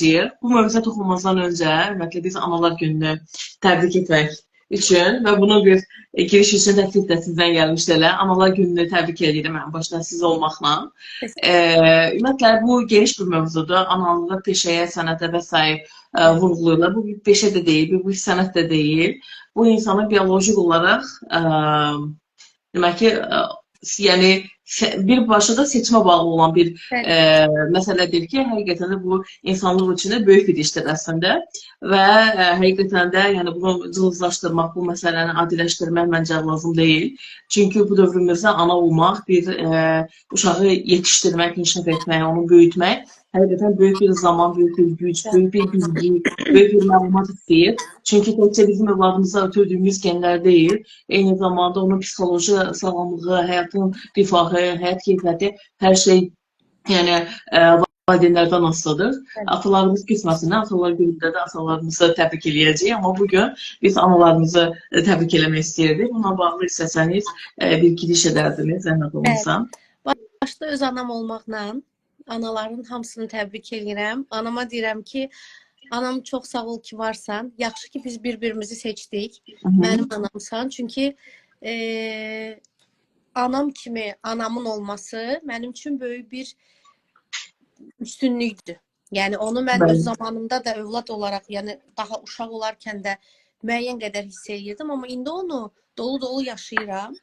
Başlayır. Bu mövzuya toxunmazdan öncə, ümumiyyətlə biz Analar Gününü təbrik etmək üçün və bunu bir giriş üçün təklif də sizdən gəlmişdi elə. Analar Gününü təbrik edirəm ən başdan siz olmaqla. Ümumiyyətlə bu geniş bir mövzudur. Analığı peşəyə, sənətə və sair vurğulayırlar. Bu bir peşə də deyil, bu bir sənət də deyil. Bu insanı bioloji olaraq demək ki, yəni birbaşa da seçimə bağlı olan bir məsələdir ki, həqiqətən də bu insanlıq üçün də böyük bir işdir əslində və həqiqətən də yəni bunu cılızlaşdırmaq, bu məsələni adiləşdirmək məncə lazım deyil. Çünki bu dövrümüzdə ana olmaq, bir uşağı yetişdirmək, inkişaf etmək, onu böyütmək həqiqətən böyük bir zaman, böyük bir güc, böyük bir bilgi, böyük bir məlumat istəyir. Çünki təkcə bizim övladımıza ötürdüyümüz genlər deyil, eyni zamanda onun psixoloji sağlamlığı, həyatın rifahı, həyat keyfiyyəti, hər şey yəni valideynlərdən asılıdır. Atalarımız küsməsinlər, Atalar Günündə də atalarımızı təbrik eləyəcəyik, amma bugün biz analarımızı təbrik eləmək istəyirdik. Bununla bağlı istəsəniz bir giriş edərdiniz, zəhmət olmasa. Başda öz anam olmaqla anaların hamısını təbrik eləyirəm. Anama deyirəm ki, anam çox sağ ol ki varsan. Yaxşı ki biz bir-birimizi seçdik. Mənim anamsan. Çünki anam kimi anamın olması mənim üçün böyük bir üstünlükdür. Yəni onu mən öz zamanımda da övlad olaraq, yəni daha uşaq olarkən də müəyyən qədər hiss eləyirdim, amma indi onu dolu-dolu yaşayıram.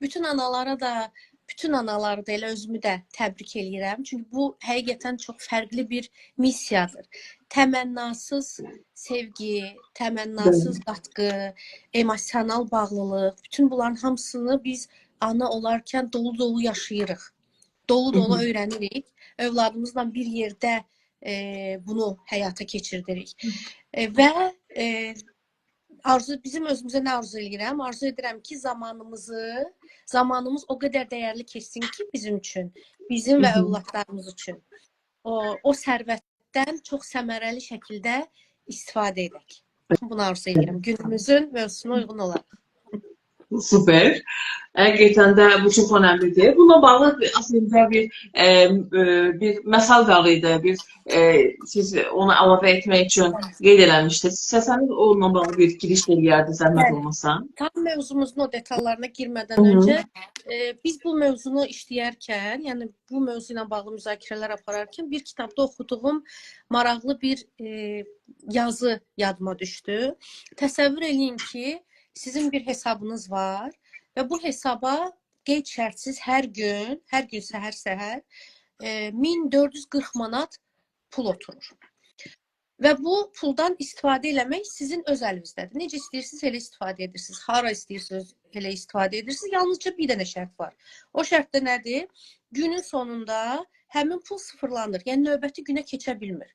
Bütün analara da, bütün anaları da elə özümü də təbrik eləyirəm. Çünki bu həqiqətən çox fərqli bir missiyadır. Təmənnasız sevgi, təmənnasız qatqı, emosional bağlılıq, bütün bunların hamısını biz ana olarkən dolu-dolu yaşayırıq. Dolu-dolu öyrənirik. Övladımızla bir yerdə bunu həyata keçirdirik. Və arzu bizim özümüzə nə arzu eləyirəm? Arzu edirəm ki, zamanımız o qədər dəyərli keçsin ki, bizim üçün, bizim və övladlarımız üçün. O sərvətdən çox səmərəli şəkildə istifadə edək. Bunu arzu edirəm. Günümüzün mövzusuna uyğun olaraq. Super. Həqiqətən də bu çox önəmlidir. Bununla bağlı əslində bir məsəl var idi. Bir siz onu əlavə etmək üçün qeyd eləmişdiniz. İstəsəniz onunla bağlı bir giriş eləyərdiniz, zəhmət olmasa. Tam mövzumuzun o detallarına girmədən öncə biz bu mövzunu işləyərkən, yəni bu mövzu ilə bağlı müzakirələr apararkən bir kitabda oxuduğum maraqlı bir yazı yadıma düşdü. Təsəvvür eləyin ki, sizin bir hesabınız var və bu hesaba qeyd şərtsiz hər gün, hər gün səhər-səhər 1440 manat pul oturur. Və bu puldan istifadə eləmək sizin öz əlinizdədir. Necə istəyirsiniz, elə istifadə edirsiniz. Hara istəyirsiniz, elə istifadə edirsiniz. Yalnızca bir dənə şərt var. O şərt də nədir? Günün sonunda həmin pul sıfırlanır. Yəni növbəti günə keçə bilmir.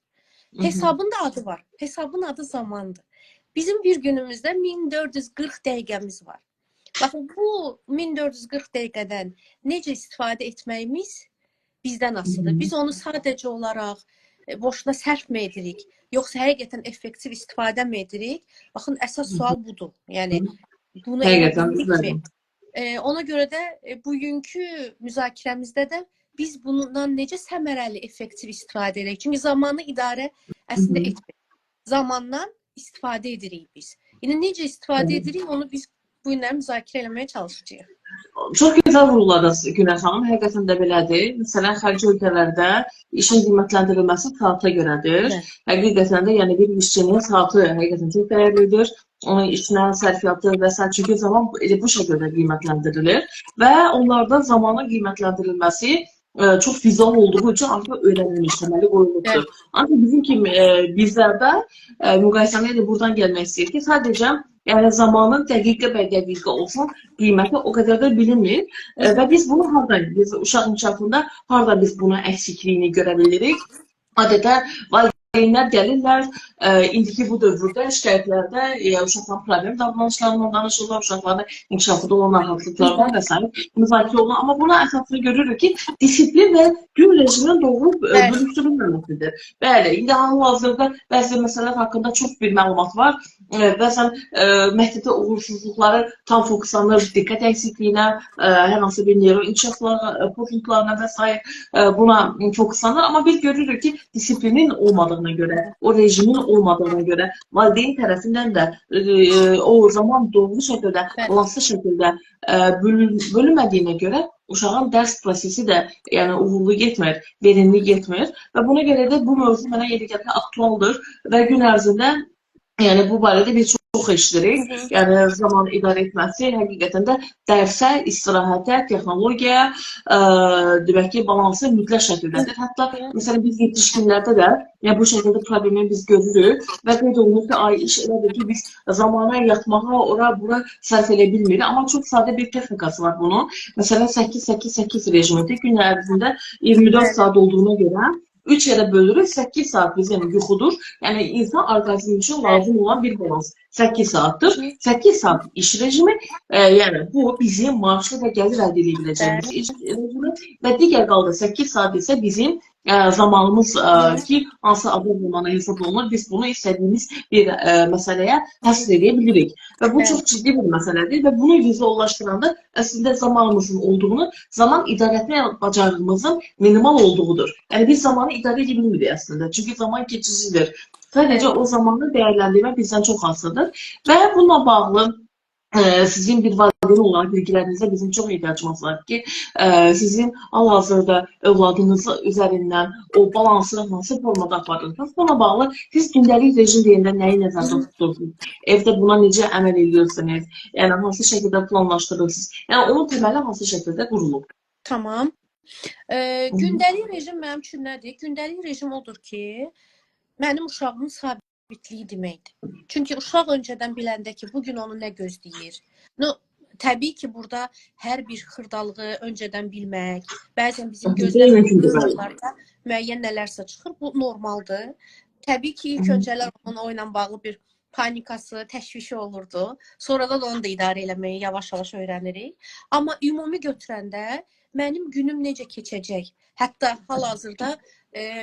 Hesabın da adı var. Hesabın adı zamandır. Bizim bir günümüzdə 1440 dəqiqəmiz var. Baxın, bu 1440 dəqiqədən necə istifadə etməyimiz bizdən asılıdır. Biz onu sadəcə olaraq boşuna sərf mi edirik, yoxsa həqiqətən effektiv istifadə mi edirik? Baxın, əsas sual budur. Yəni bunu elə bildikmi? Ona görə də bugünkü müzakirəmizdə də biz bundan necə səmərəli, effektiv istifadə edirik? Çünki zamanı idarə əslində etmirik. Zamandan istifadə edirik biz. Yəni necə istifadə edirik, onu biz bu günlər müzakirə eləməyə çalışacağıq. Çox gözəl vurğuladınız Günəş xanım. Həqiqətən də belədir. Məsələn, xarici ölkələrdə işin qiymətləndirilməsi saata görədir. Həqiqətən də yəni bir işçinin saatı həqiqətən çox dəyərlidir. Onun işinə sərfiyyatı və sair, çünki zaman elə bu şəkildə qiymətləndirilir və onlarda zamanın qiymətləndirilməsi çox vizual olduğu üçün artıq öyrənilmiş, təməli qoyulmuşdur. Ancaq bizim kimi bizlərdə müqayisəni elə buradan gəlmək istəyir ki, sadəcə yəni zamanın dəqiqə bə dəqiqə olsun qiyməti o qədər də bilinmir. Və biz bunu hardan, biz uşaq inkişafında hardan biz bunu əksikliyini görə bilirik? Adətən valideynlər gəlirlər, indiki bu dövrdə şikayətlərdə uşaqların problem davranışlarından danışırlar, uşaqların inkişafında olan narahatlıqlardan və sair müzakirə olunur. Amma buna əsasını görürük ki, disiplin və gün rejiminin doğru bölüşdürülməməsidir. Bəli, indi hal-hazırda bəzi məsələlər haqqında çox bir məlumat var. Bəzən məktəbdə uğursuzluqları tam fokuslanır diqqət əksikliyinə, hər hansı bir neyro inkişaflara, pozuntularına və sair buna fokuslanır. Amma biz görürük ki, disiplinin olmadığını olmadığına görə, o rejimin olmadığına görə, valideyn tərəfindən də o zaman doğru şəkildə, balanslı şəkildə bölünmədiyinə görə uşağın dərs prosesi də yəni uğurlu getmir, verimli getmir və buna görə də bu mövzu mənə yeri gəlir aktualdır və gün ərzində yəni bu barədə bir çox eşidirik. Yəni zaman idarə etməsi həqiqətən də dərsə, istirahətə, texnologiyaya, demək ki, balansı mütləq şəkildədir. Hətta məsələn biz yetişkinlərdə də yəni bu şəkildə problemi biz görürük və qeyd olunur ki, ay iş elədir ki, biz zamana yatmağa, ora bura sərf edə bilmirik. Amma çox sadə bir texnikası var bunun. Məsələn 8-8-8 rejimidir. Gün ərzində 24 saat olduğuna görə 3 yerə bölürük. 8 saat bizim yuxudur. Yəni insan orqanizmi üçün lazım olan bir balans 8 saatdır. 8 saat iş rejimi, yəni bu bizim maaşlı və gəlir əldə edə biləcəyimiz iş rejimi və digər qaldı 8 saat isə bizim zamanımız ki, hansı azad zamanı hesab olunur, biz bunu istədiyimiz bir məsələyə həsr edə bilirik. Və bu çox ciddi bir məsələdir və bunu vizuallaşdıranda əslində zamanımızın olduğunu, zaman idarə etmə bacarığımızın minimal olduğudur. Yəni biz zamanı idarə edə bilmirik əslində, çünki zaman keçicidir. Sadəcə o zamanı dəyərləndirmə bizdən çox asılıdır və bununla bağlı sizin bir valideyn olaraq bilgilərinizə bizim çox ehtiyacımız var ki, sizin hal-hazırda övladınızı üzərindən o balansı hansı formada aparırsınız? Buna bağlı siz gündəlik rejim deyəndə nəyi nəzərdə tutursunuz? Evdə buna necə əməl edirsiniz? Yəni hansı şəkildə planlaşdırırsınız? Yəni onun təməli hansı şəkildə qurulub? Tamam. Gündəlik rejim mənim üçün nədir? Gündəlik rejim odur ki, mənim uşağımın sabitliyi deməkdir. Çünki uşaq öncədən biləndə ki, bugün onu nə gözləyir. No, təbii ki, burada hər bir xırdalığı öncədən bilmək, bəzən bizim gözləmədiyimiz hallarda müəyyən nələrsə çıxır, bu normaldır. Təbii ki, ilk öncələr onun o ilə bağlı bir panikası, təşvişi olurdu. Sonradan onu da idarə eləməyi yavaş-yavaş öyrənirik. Amma ümumi götürəndə mənim günüm necə keçəcək? Hətta hal-hazırda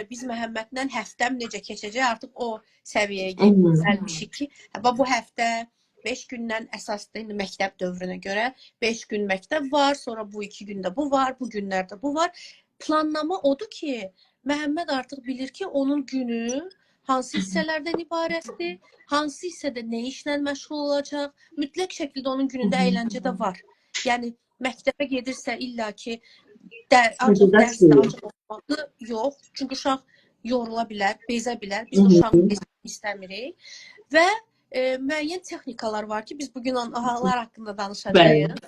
biz Məhəmmədlə həftəm necə keçəcək artıq o səviyyəyə gəlmişik ki, bu həftə 5 gündən əsasdır indi məktəb dövrünə görə 5 gün məktəb var, sonra bu 2 gündə bu var, bu günlərdə bu var. Planlama odur ki, Məhəmməd artıq bilir ki, onun günü hansı hissələrdən ibarətdir, hansı hissədə nə işlə məşğul olacaq. Mütləq şəkildə onun günündə əyləncə də var. Yəni məktəbə gedirsə illaki ancaq dərsdə ancaq oxumağı yox. Çünki uşaq yorula bilər, bezə bilər. Biz uşağı bezmək istəmirik. Və müəyyən texnikalar var ki, biz bugün onlar haqqında danışacağıq.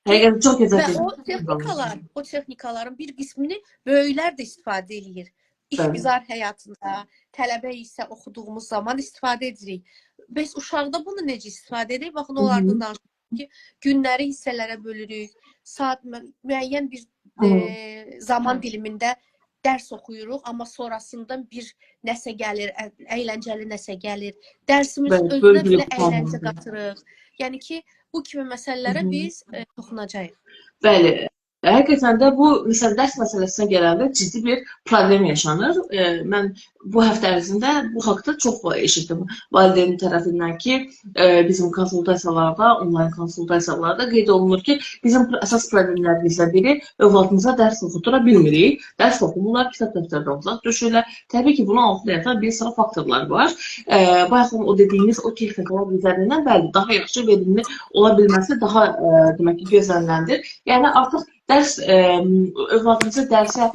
Həqiqətən çox gözəl. Və o texnikaların bir qismini böyüklər də istifadə eləyir. İşgüzar həyatında, tələbə isə oxuduğumuz zaman istifadə edirik. Biz uşaqda bunu necə istifadə edirik? Baxın, onlardan danışırıq ki, günləri hissələrə bölürük. Saat müəyyən bir zaman dilimində dərs oxuyuruq, amma sonrasında bir nəsə gəlir, əyləncəli nəsə gəlir. Dərsimiz özünə belə əyləncə qatırıq. Yəni ki, bu kimi məsələlərə biz toxunacağıq. Bəli. Həqiqətən də bu, məsələn, dərs məsələsinə gələndə ciddi bir problem yaşanır. Mən bu həftə ərzində bu haqda çox eşitdim valideyn tərəfindən ki, bizim konsultasiyalarda, onlayn konsultasiyalarda qeyd olunur ki, bizim əsas problemlərimizdən biri övladımıza dərs oxutura bilmirik. Dərs oxumurlar, kitab dəftərdən uzaq düşürlər. Təbii ki, bunun altında yatan bir sıra faktorlar var. Bayaq o dediyiniz o texnikalar üzərindən, bəli, daha yaxşı verimli ola bilməsi daha demək ki, gözləniləndir. Yəni artıq dərs, övladınızı dərsə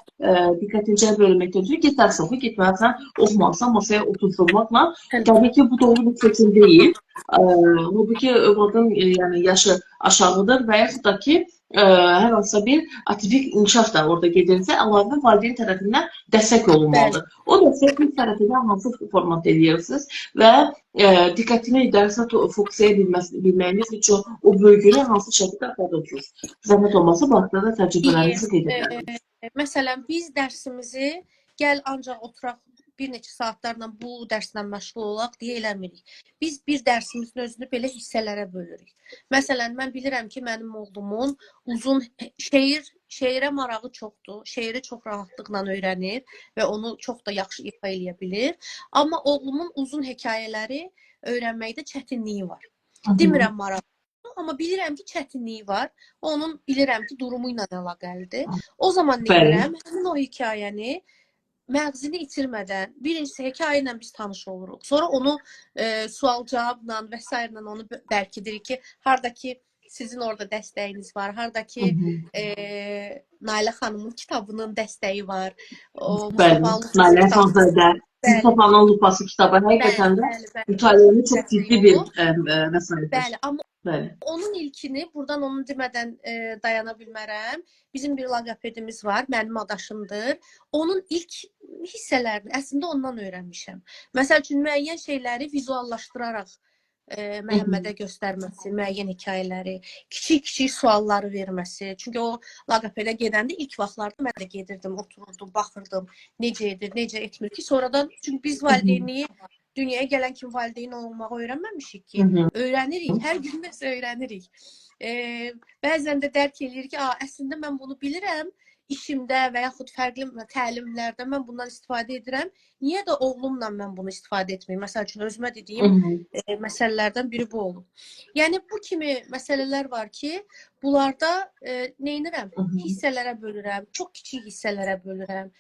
diqqətini cəlb eləməkdən ötürü get dərs oxu, getməlisən, oxumalısan, masaya oturtulmaqla. Təbii ki, bu doğru bir seçim deyil. Halbuki övladın yəni yaşı aşağıdır və yaxud da ki, hər hansısa bir atipik inkişaf da orada gedirsə, əlavə valideyn tərəfindən dəstək olunmalıdır. O dəstək siz tərəfindən hansı formatda edirsiniz və diqqətini dərsə fokuslaya bilməyiniz üçün o bölgünü hansı şəkildə aparırsınız? Zəhmət olmasa bu haqda da təcrübələrinizi qeyd edin. Məsələn, biz dərsimizi gəl ancaq oturaq bir neçə saatlarla bu dərslə məşğul olaq deyə eləmirik. Biz bir dərsimizin özünü belə hissələrə bölürük. Məsələn, mən bilirəm ki, mənim oğlumun uzun şeirə marağı çoxdur. Şeiri çox rahatlıqla öyrənir və onu çox da yaxşı ifa eləyə bilir. Amma oğlumun uzun hekayələri öyrənməkdə çətinliyi var. Demirəm marağı, amma bilirəm ki, çətinliyi var. Onun bilirəm ki, durumu ilə əlaqəlidir. O zaman nə edirəm? Həmin o hekayəni Məğzini itirmədən, birincisi hekayə ilə biz tanış oluruq. Sonra onu sual-cavabla və sairə ilə onu bərkidirik ki, hardakı sizin orada dəstəyiniz var, hardakı Nailə xanımın kitabının dəstəyi var. O Bəli, Mustafa Nailə kitabı. Həsənzadə, Bəli, Mustafanın Lupası kitabı bəli, həqiqətən də bəli, bəli. mütaliənin çox Dəstək ciddi bir olub. vəsaitdir. Bəli, amma Bəli. onun ilkini buradan onu demədən dayana bilmərəm. Bizim bir loqopedimiz var, mənim adaşımdır. Onun ilk hissələrini əslində ondan öyrənmişəm. Məsəl üçün müəyyən şeyləri vizuallaşdıraraq Məhəmmədə göstərməsi, müəyyən hekayələri, kiçik-kiçik sualları verməsi. Çünki o loqopedə gedəndə ilk vaxtlarda mən də gedirdim, otururdum, baxırdım, necə edir, necə etmir ki, sonradan çünki biz valideynliyi dünyaya gələn kimi valideyn olmağı öyrənməmişik ki. Öyrənirik, hər gün nəsə öyrənirik. Bəzən də dərk eləyirik ki, əslində mən bunu bilirəm, işimdə və yaxud fərqli təlimlərdə mən bundan istifadə edirəm. Niyə də oğlumla mən bunu istifadə etməyim? Məsəl üçün özümə dediyim məsələlərdən biri bu olub. Yəni bu kimi məsələlər var ki, bunlarda nə edirəm? Hissələrə bölürəm, çox kiçik hissələrə bölürəm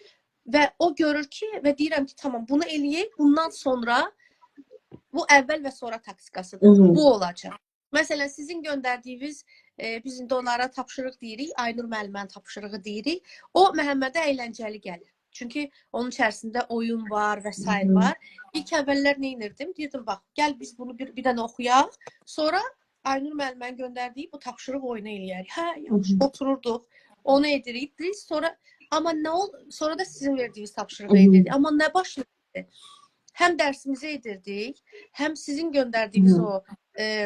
və o görür ki, və deyirəm ki, tamam bunu eləyək, bundan sonra bu əvvəl və sonra taktikasıdır. Bu olacaq. Məsələn, sizin göndərdiyiniz, biz indi onlara tapşırıq deyirik, Aynur müəllimənin tapşırığı deyirik. O Məhəmmədə əyləncəli gəlir. Çünki onun içərisində oyun var və sair var. İlk əvvəllər nə edirdim? Deyirdim, bax, gəl biz bunu bir dənə oxuyaq. Sonra Aynur müəllimənin göndərdiyi bu tapşırıq oyunu eləyərik. Hə, yaxşı, otururduq, onu edirik. Biz sonra amma nə ol sonra da sizin verdiyiniz tapşırığı edirdik. Amma nə baş verdi? Həm dərsimizi edirdik, həm sizin göndərdiyiniz o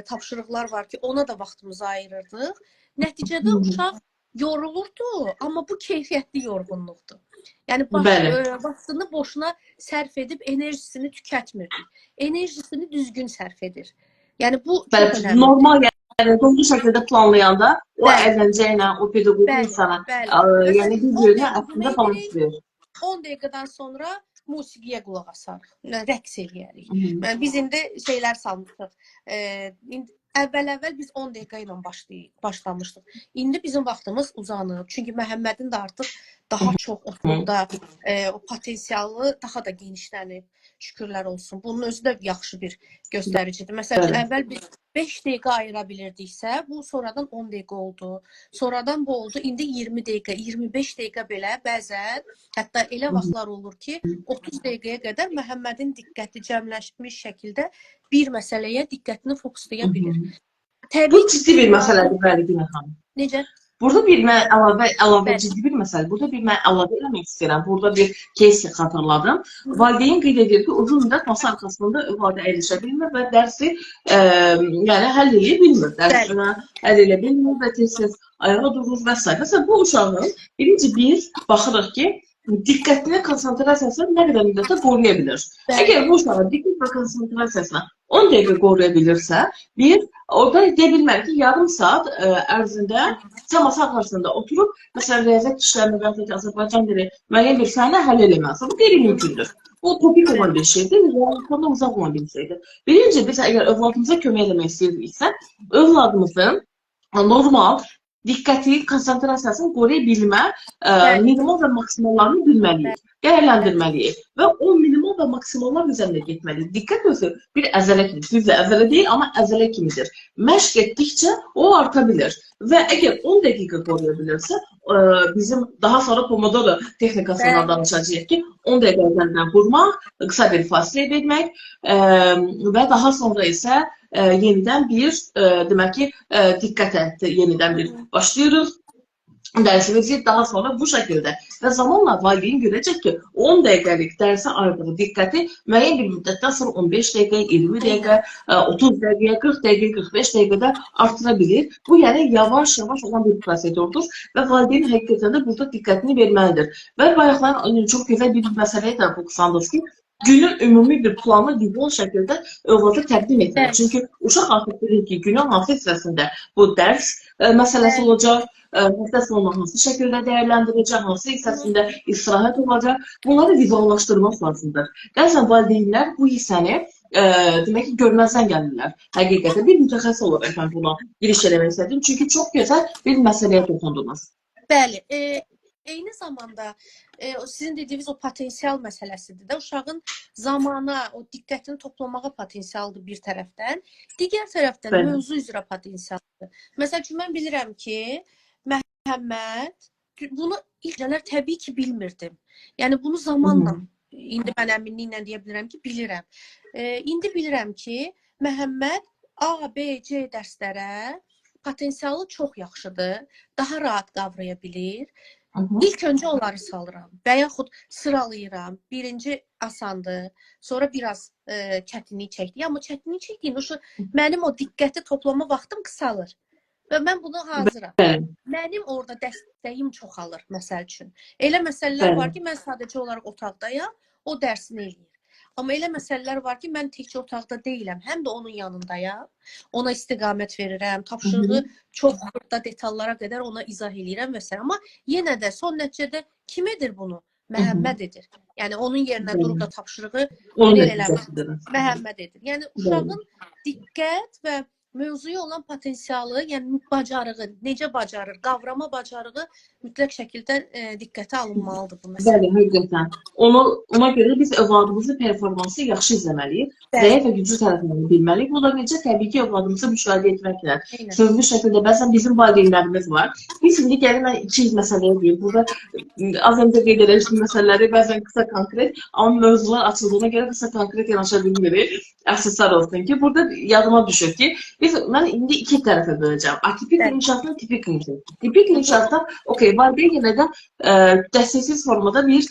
tapşırıqlar var ki, ona da vaxtımızı ayırırdıq. Nəticədə uşaq yorulurdu, amma bu keyfiyyətli yorğunluqdur. Yəni vaxtını boşuna sərf edib enerjisini tükətmirdik. Enerjisini düzgün sərf edir. Yəni bu çox önəmlidir. Normal, yəni doğru şəkildə planlayanda o əyləncə ilə, o pedaqoji insana, yəni 10 bir-birini dəqiqə əslində bunu edirik, balanslıyır. 10 dəqiqədən sonra musiqiyə qulaq asarıq, rəqs eləyərik. Yəni biz indi şeylər salmışıq. İndi əvvəl-əvvəl biz 10 dəqiqə ilə başlamışdıq. İndi bizim vaxtımız uzanıb. Çünki Məhəmmədin də artıq daha çox oturumda o potensialı daha da genişlənib. Şükürlər olsun. Bunun özü də yaxşı bir göstəricidir. Məsəl üçün, əvvəl biz 5 dəqiqə ayıra bilirdiksə, bu sonradan 10 dəqiqə oldu. Sonradan bu oldu. İndi 20 dəqiqə, 25 dəqiqə belə bəzən, hətta elə vaxtlar olur ki, 30 dəqiqəyə qədər Məhəmmədin diqqəti cəmləşmiş şəkildə bir məsələyə diqqətini fokuslaya bilir. Təbii Bu ki, ciddi bir məsələdir, bəli, Günə xanım. Necə? Burada bir mən əlavə ciddi bir məsələ. Burada bir mən əlavə eləmək istəyirəm. Burada bir case xatırladım. Valideyn qeyd edir ki, uzun müddət masa arxasında övladı əyləşə bilmir və dərsi yəni həll edə bilmir. Dərsini həll edə bilmir və tez-tez ayağa durur və sair. Məsələn, bu uşağın birinci biz baxırıq ki, diqqətini, konsentrasiyasını nə qədər müddətdə qoruya bilir. Əgər bu uşağın diqqət və konsentrasiyasını 10 dəqiqə qoruya bilirsə, bir, orada deyə bilmərik ki, yarım saat ərzində sən masa arxasında oturub, məsələn, riyaziyyat işlərini və yaxud da ki, Azərbaycan dili müəyyən bir fənni həll eləməlisən. Bu qeyri-mümkündür. Bu topik olan bir şeydir, reallıqdan uzaq olan bir şeydir. Birinci, biz əgər övladımıza kömək eləmək istəyiriksə, övladımızın normal diqqəti, konsentrasiyasını qoruya bilmə, minimal və maksimallarını bilməliyik, dəyərləndirməliyik və o minimal və maksimallar üzərində getməliyik. Diqqət özü bir əzələ kimidir. Düzdür, əzələ deyil, amma əzələ kimidir. Məşq etdikcə o arta bilir və əgər 10 dəqiqə qoruya bilirsə, bizim daha sonra Pomodoro texnikasından danışacağıq ki, 10 dəqiqə əzəldən qurmaq, qısa bir fasilə vermək və daha sonra isə yenidən bir, demək ki, diqqətə yenidən bir başlayırıq dərsimizi daha sonra bu şəkildə və zamanla valideyn görəcək ki, 10 dəqiqəlik dərsə ayırdığı diqqəti müəyyən bir müddətdən sonra 15 dəqiqə, 20 dəqiqə, 30 dəqiqə, 40 dəqiqə, 45 dəqiqədə artıra bilir. Bu, yəni yavaş-yavaş olan bir prosedurdur və valideyn həqiqətən də burada diqqətini verməlidir. Və bayaqlar çox gözəl bir məsələyə də fokuslandınız ki, günün ümumi bir planı vizual şəkildə övlada təqdim etmək. Çünki uşaq artıq bilir ki, günün hansı hissəsində bu dərs məsələsi olacaq, həftə sonu hansı şəkildə dəyərləndirəcək, hansı hissəsində istirahət olacaq. Bunları vizuallaşdırmaq lazımdır. Bəzən valideynlər bu hissəni demək ki, görməzdən gəlirlər. Həqiqətən bir mütəxəssis olaraq mən buna giriş eləmək istədim. Çünki çox gözəl bir məsələyə toxundunuz. Bəli. Eyni zamanda sizin dediyiniz o potensial məsələsidir də. Uşağın zamana, o diqqətini toplamağa potensialıdır bir tərəfdən, digər tərəfdən mövzu üzrə potensialıdır. Məsəl üçün mən bilirəm ki, Məhəmməd bunu ilk təbii ki bilmirdim. Yəni bunu zamanla indi mən əminliklə deyə bilərəm ki, bilirəm. İndi bilirəm ki, Məhəmməd A, B, C dərslərə potensialı çox yaxşıdır. Daha rahat qavraya bilir. İlk öncə onları salıram və yaxud sıralayıram. Birinci asandır, sonra biraz çətinlik çəkdi. Amma çətinlik çəkdiyində mənim o diqqəti toplama vaxtım qısalır. Və mən buna hazıram. Mənim orada dəstəyim çoxalır, məsəl üçün. Elə məsələlər var ki, mən sadəcə olaraq otaqdayam, o dərsini eləyir. Amma elə məsələlər var ki, mən təkcə otaqda deyiləm, həm də onun yanındayam. Ona istiqamət verirəm, tapşırığı çox xırda detallara qədər ona izah eləyirəm və s. Amma yenə də son nəticədə kim edir bunu? Məhəmməd edir. Yəni onun yerinə durub da tapşırığı eləmir. Məhəmməd edir. Yəni uşağın diqqət və mövzuya olan potensialı, yəni bacarığı, necə bacarır, qavrama bacarığı mütləq şəkildə diqqətə alınmalıdır bu məsələ. Bəli, həqiqətən. Ona görə biz övladımızın performansı yaxşı izləməliyik. Zəif və güclü tərəflərini bilməliyik. Bu da necə? Təbii ki, övladımızı müşahidə etməklə. Sözlü şəkildə bəzən bizim valideynlərimiz var. Biz indi gəlin mən iki məsələyə deyim. Burada az öncə qeyd edilmiş məsələləri bəzən qısa konkret, amma mövzular açıldığına görə qısa konkret yanaşa bilmirik. Əfsuslar olsun ki, burada yadıma düşür ki, mən indi iki tərəfə böləcəm. Atipik inkişafla tipik inkişaf. Tipik inkişafda, okey, valideyn yenə də dəstəksiz formada bir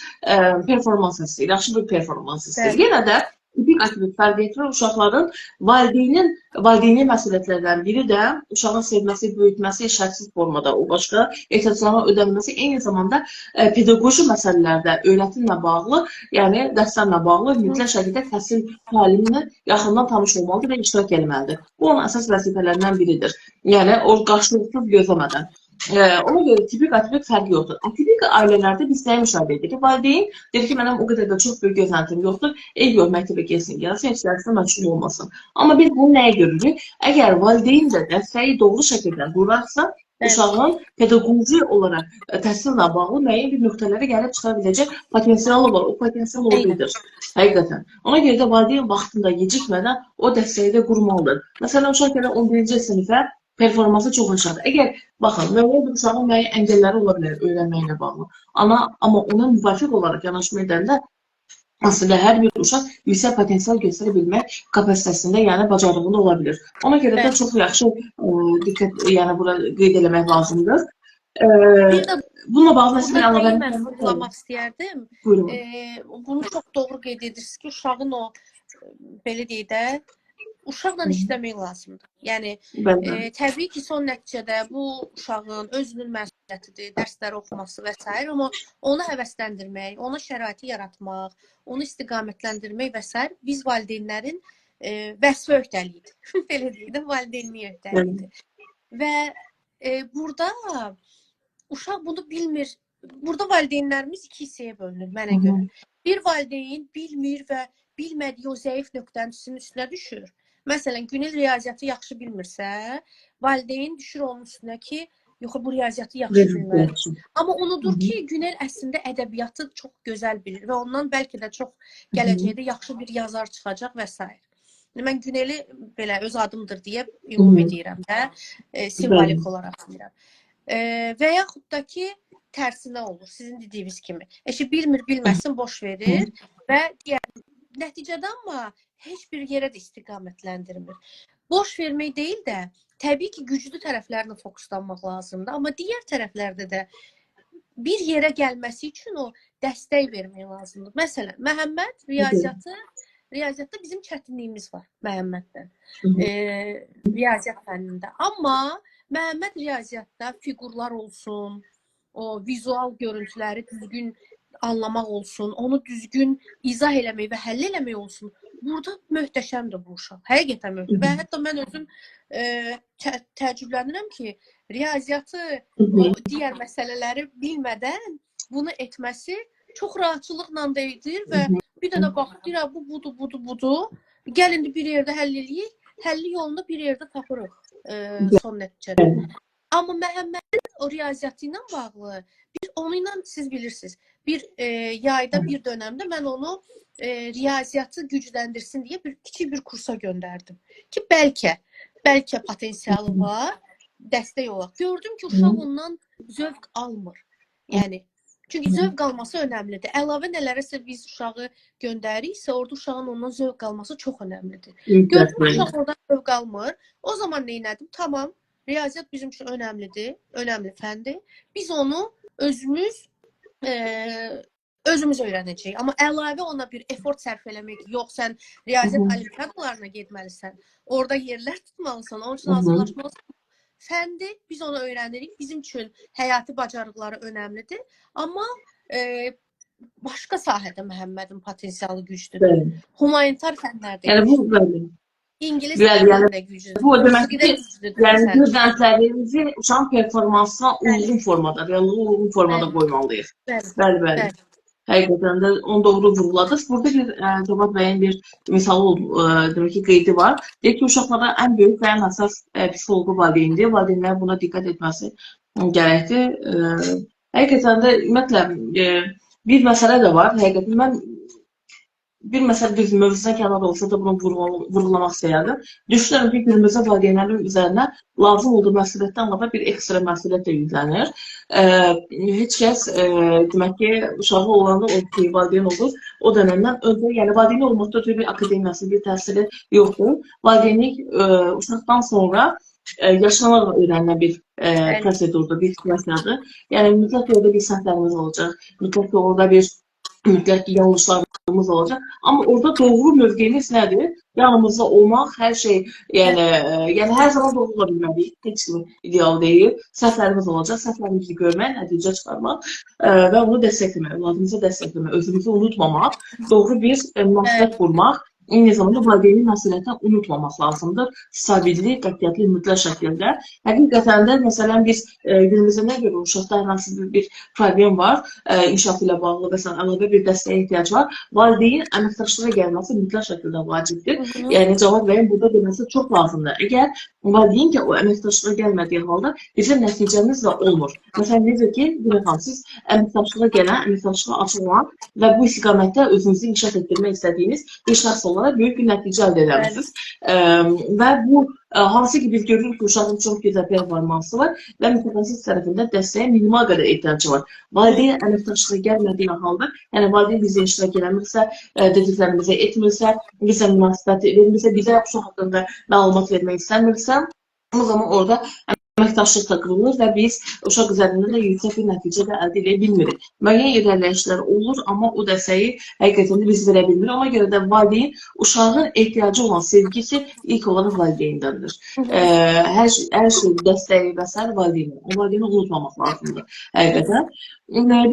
performans istəyir, yaxşı bir performans istəyir. Yenə də tipik atipik fərq etmir. Uşaqların valideynin məsuliyyətlərindən biri də uşağın sevməsi, böyütməsi şərtsiz formada, o başqa ehtiyaclarının ödənilməsi, eyni zamanda pedaqoji məsələlərdə öyrətimlə bağlı, yəni dərslərlə bağlı mütləq şəkildə təhsil təlimlə yaxından tanış olmalıdır və iştirak etməlidir. Bu onun əsas vəzifələrindən biridir. Yəni o qarşılıqsız gözləmədən. Ona görə tipik atipik fərqi yoxdur. Atipik ailələrdə biz nəyi müşahidə edirik? Valideyn deyir ki, mənim o qədər də çox böyük gözləntim yoxdur. Ev yox, məktəbə getsin, gəlsin, heç dərsdə məşğul olmasın. Amma biz bunu nəyə görürük? Əgər valideyn də dəstəyi doğru şəkildə qurarsa, uşağın pedaqoji olaraq təhsillə bağlı müəyyən bir nöqtələrə gəlib çıxa biləcək potensialı var. O potensial oradadır. Həqiqətən. Ona görə də valideyn vaxtında gecikmədən o dəstəyi də qurmalıdır. Məsələn, uşaq gəlir 11-ci sinifə, performansı çox aşağıdır. Əgər, baxın, müəyyən bir uşağın müəyyən əngəlləri ola bilər öyrənməklə bağlı. Amma ona müvafiq olaraq yanaşma edəndə əslində hər bir uşaq yüksək potensial göstərə bilmək kapasitəsində, yəni bacarığında ola bilir. Ona görə də çox yaxşı diqqət, yəni bura qeyd eləmək lazımdır. Bir də Bununla bağlı məsələ burada əlavə mən vurğulamaq istəyərdim. Buyurun. Bunu çox doğru qeyd edirsiniz ki, uşağın o, belə deyək də, uşaqla işləmək lazımdır. Yəni təbii ki, son nəticədə bu uşağın özünün məsuliyyətidir, dərsləri oxuması və s. amma onu həvəsləndirmək, ona şəraiti yaratmaq, onu istiqamətləndirmək və s. biz valideynlərin vəzifə öhdəliyidir. Belə deyək də, valideynlik öhdəliyidir. Və burada uşaq bunu bilmir. Burada valideynlərimiz iki hissəyə bölünür mənə görə. Bir valideyn bilmir və bilmədiyi o zəif nöqtənin üstünə düşür. Məsələn, Günel riyaziyyatı yaxşı bilmirsə, valideyn düşür onun üstünə ki, yox, bu riyaziyyatı yaxşı bilməlidir. Amma unudur ki, Günel əslində ədəbiyyatı çox gözəl bilir və ondan bəlkə də çox gələcəkdə yaxşı bir yazar çıxacaq və s. Mən Güneli belə öz adımdır deyə ümumi deyirəm də, simvolik olaraq deyirəm. Və yaxud da ki, tərsinə olur, sizin dediyiniz kimi. Eşi bilmir, bilməsin, boş verir və digər nəticədə amma heç bir yerə də istiqamətləndirmir. Boş vermək deyil də, təbii ki, güclü tərəflərinə fokuslanmaq lazımdır. Amma digər tərəflərdə də bir yerə gəlməsi üçün o dəstək vermək lazımdır. Məsələn, Məhəmməd riyaziyyatda bizim çətinliyimiz var Məhəmməddən. Riyaziyyat fənnində. Amma Məhəmməd riyaziyyatda fiqurlar olsun, o vizual görüntüləri düzgün anlamaq olsun, onu düzgün izah eləmək və həll eləmək olsun. Burada möhtəşəmdir bu uşaq. Həqiqətən möhtəşəm. Və hətta mən özüm təəccüblənirəm ki, riyaziyyatı, o digər məsələləri bilmədən bunu etməsi çox rahatçılıqla da edir və bir dənə baxır, deyir, bu budur, budur, budur. Gəl indi bir yerdə həll eləyik. Həlli yolunu bir yerdə tapırıq son nəticədə. Amma Məhəmmədin o riyaziyyatı ilə bağlı bir onu ilə siz bilirsiniz. Bir yayda bir dönəmdə mən onu riyaziyyatı gücləndirsin deyə bir kiçik bir kursa göndərdim. Ki bəlkə potensialı var, dəstək olaq. Gördüm ki, uşaq ondan zövq almır. Yəni çünki zövq alması önəmlidir. Əlavə nələrisə biz uşağı göndəririksə, orada uşağın ondan zövq alması çox önəmlidir. Gördüm ki, uşaq oradan zövq almır. O zaman nə etdim? Tamam, riyaziyyat bizim üçün önəmlidir, önəmli fəndir. Biz onu özümüz özümüz öyrənəcəyik. Amma əlavə ona bir effort sərf eləmək, yox sən riyaziyyat olimpiadalarına getməlisən, orada yerlər tutmalısan, onun üçün hazırlaşmalısan. Fəndir, biz onu öyrənirik. Bizim üçün həyati bacarıqları önəmlidir. Amma başqa sahədə Məhəmmədin potensialı güclüdür. Bəli. Humanitar fənlərdə Yəni bu güclüdür. bəli. İngilis Bəli, yəni dilində güclüdür. bu o demək Musiqidə ki, güclüdür yəni məsələn. gözləntilərimizi uşağın performansına uyğun formada, reallığa uyğun formada Bəli. qoymalıyıq. Bəli. Bəli, bəli. Bəli. Həqiqətən də onu doğru vurğuladınız. Burada bir Cavad bəyin bir misalı oldu, demək ki, qeydi var. Deyir ki, uşaqlara ən böyük və ən əsas psixoloqu valideyndir. Valideynlərin buna diqqət etməsi gərəkdir. Həqiqətən də ümumiyyətlə bir məsələ də var. Həqiqətən mən bir məsələ düz mövzudan kənar olsa da bunu vurğulamaq istəyərdim. Düşünürəm ki, günümüzdə valideynlərin üzərinə lazım olduğu məsuliyyətdən əlavə bir ekstra məsuliyyət də yüklənir. Heç kəs demək ki, uşağı olanda o ki, valideyn olur, o dönəmdən öncə, yəni valideyn olmaqda ötürü bir akademiyası, bir təhsili yoxdur. Valideynlik uşaqdan sonra yaşlanaraq öyrənilən bir prosedurdur, bir situasiyadır. Yəni mütləq ki, orada bir səhvlərimiz olacaq, mütləq ki, orada bir mütləq ki, yanlışlarımız olacaq. Amma orada doğru mövqeyimiz nədir? Yanımızda olmaq, hər şey, yəni yəni hər zaman doğru ola bilməliyik. Heç kim ideal deyil. Səhvlərimiz olacaq, səhvlərimizi görmək, nəticə çıxarmaq və onu dəstəkləmək, övladımıza dəstəkləmək, özümüzü unutmamaq, doğru bir münasibət qurmaq. Eyni zamanda valideynin məsuliyyətini unutmamaq lazımdır. Sabitlik, qətiyyətlik mütləq şəkildə. Həqiqətən də, məsələn, biz günümüzdə nə görürük? Uşaqda hər hansı bir problem var, inkişafı ilə bağlı, məsələn, əlavə bir dəstəyə ehtiyac var. Valideyn əməkdaşlığa gəlməsi mütləq şəkildə vacibdir. Yəni Cavad bəyin burada deməsi çox lazımdır. Əgər valideyn ki, o əməkdaşlığa gəlmədiyi halda bizim nəticəmiz də olmur. Məsələn, necə ki, Günel xanım, siz əməkdaşlığa gələn, əməkdaşlığa açıq olan və bu istiqamətdə özünüzü inkişaf etdirmək istədiyiniz bir şəxs olaraq böyük bir nəticə əldə edərsiniz. Və bu hansı ki, biz görürük ki, uşağın çox gözəl performansı var və mütəxəssis tərəfindən dəstəyə minimal qədər ehtiyacı var. Valideyn əməkdaşlığa gəlmədiyi halda, yəni valideyn bizə iştirak eləmirsə, dediklərimizi etmirsə, bizə münasibət vermirsə, bizə uşaq haqqında məlumat vermək istəmirsə, o zaman orada əməkdaşlıq da qırılır və biz uşaq üzərində də yüksək bir nəticə də əldə edə bilmirik. Müəyyən irəliləyişlər olur, amma o dəstəyi həqiqətən də biz verə bilmirik. Ona görə də valideyn uşağın ehtiyacı olan sevgisi ilk olaraq valideyndəndir. Hər şey dəstəyi və sair valideyndən. O valideyni unutmamaq lazımdır həqiqətən.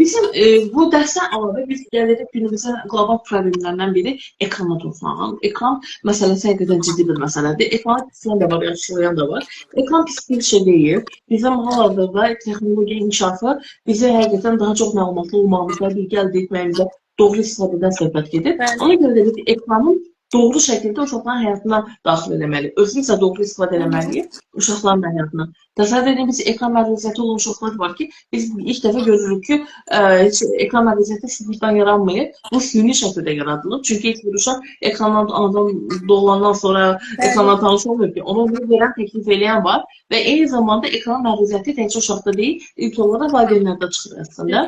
Bizim bu dərsdən əlavə biz gəlirik günümüzün qlobal problemlərindən biri ekrana toxunağın. Ekran məsələsi həqiqətən ciddi bir məsələdir. Ekranı pisləyən də var, yaxşılayan da var. Ekran pis bir şey deyil. Bizim hal-hazırda texnologiya inkişafı bizə həqiqətən daha çox məlumatlı olmağımıza, bilgi əldə etməyimizə doğru istifadədən söhbət gedir. Bəli. Ona görə də biz ekranın doğru şəkildə uşaqların həyatına daxil eləməliyik. Özümüz də doğru istifadə eləməliyik uşaqların da həyatına. Təsəvvür edin, biz ekran məruziyəti olan uşaqlar var ki, biz ilk dəfə görürük ki, heç ekran məruziyəti sıfırdan yaranmayıb. Bu süni şəkildə yaradılıb. Çünki heç bir uşaq ekrandan anadan doğulandan sonra ekrandan tanış olmuyor ki, ona bunu verən, təklif eləyən var və eyni zamanda ekran məruziyəti təkcə uşaqda deyil, ilk olaraq valideynlərdə çıxır əslində.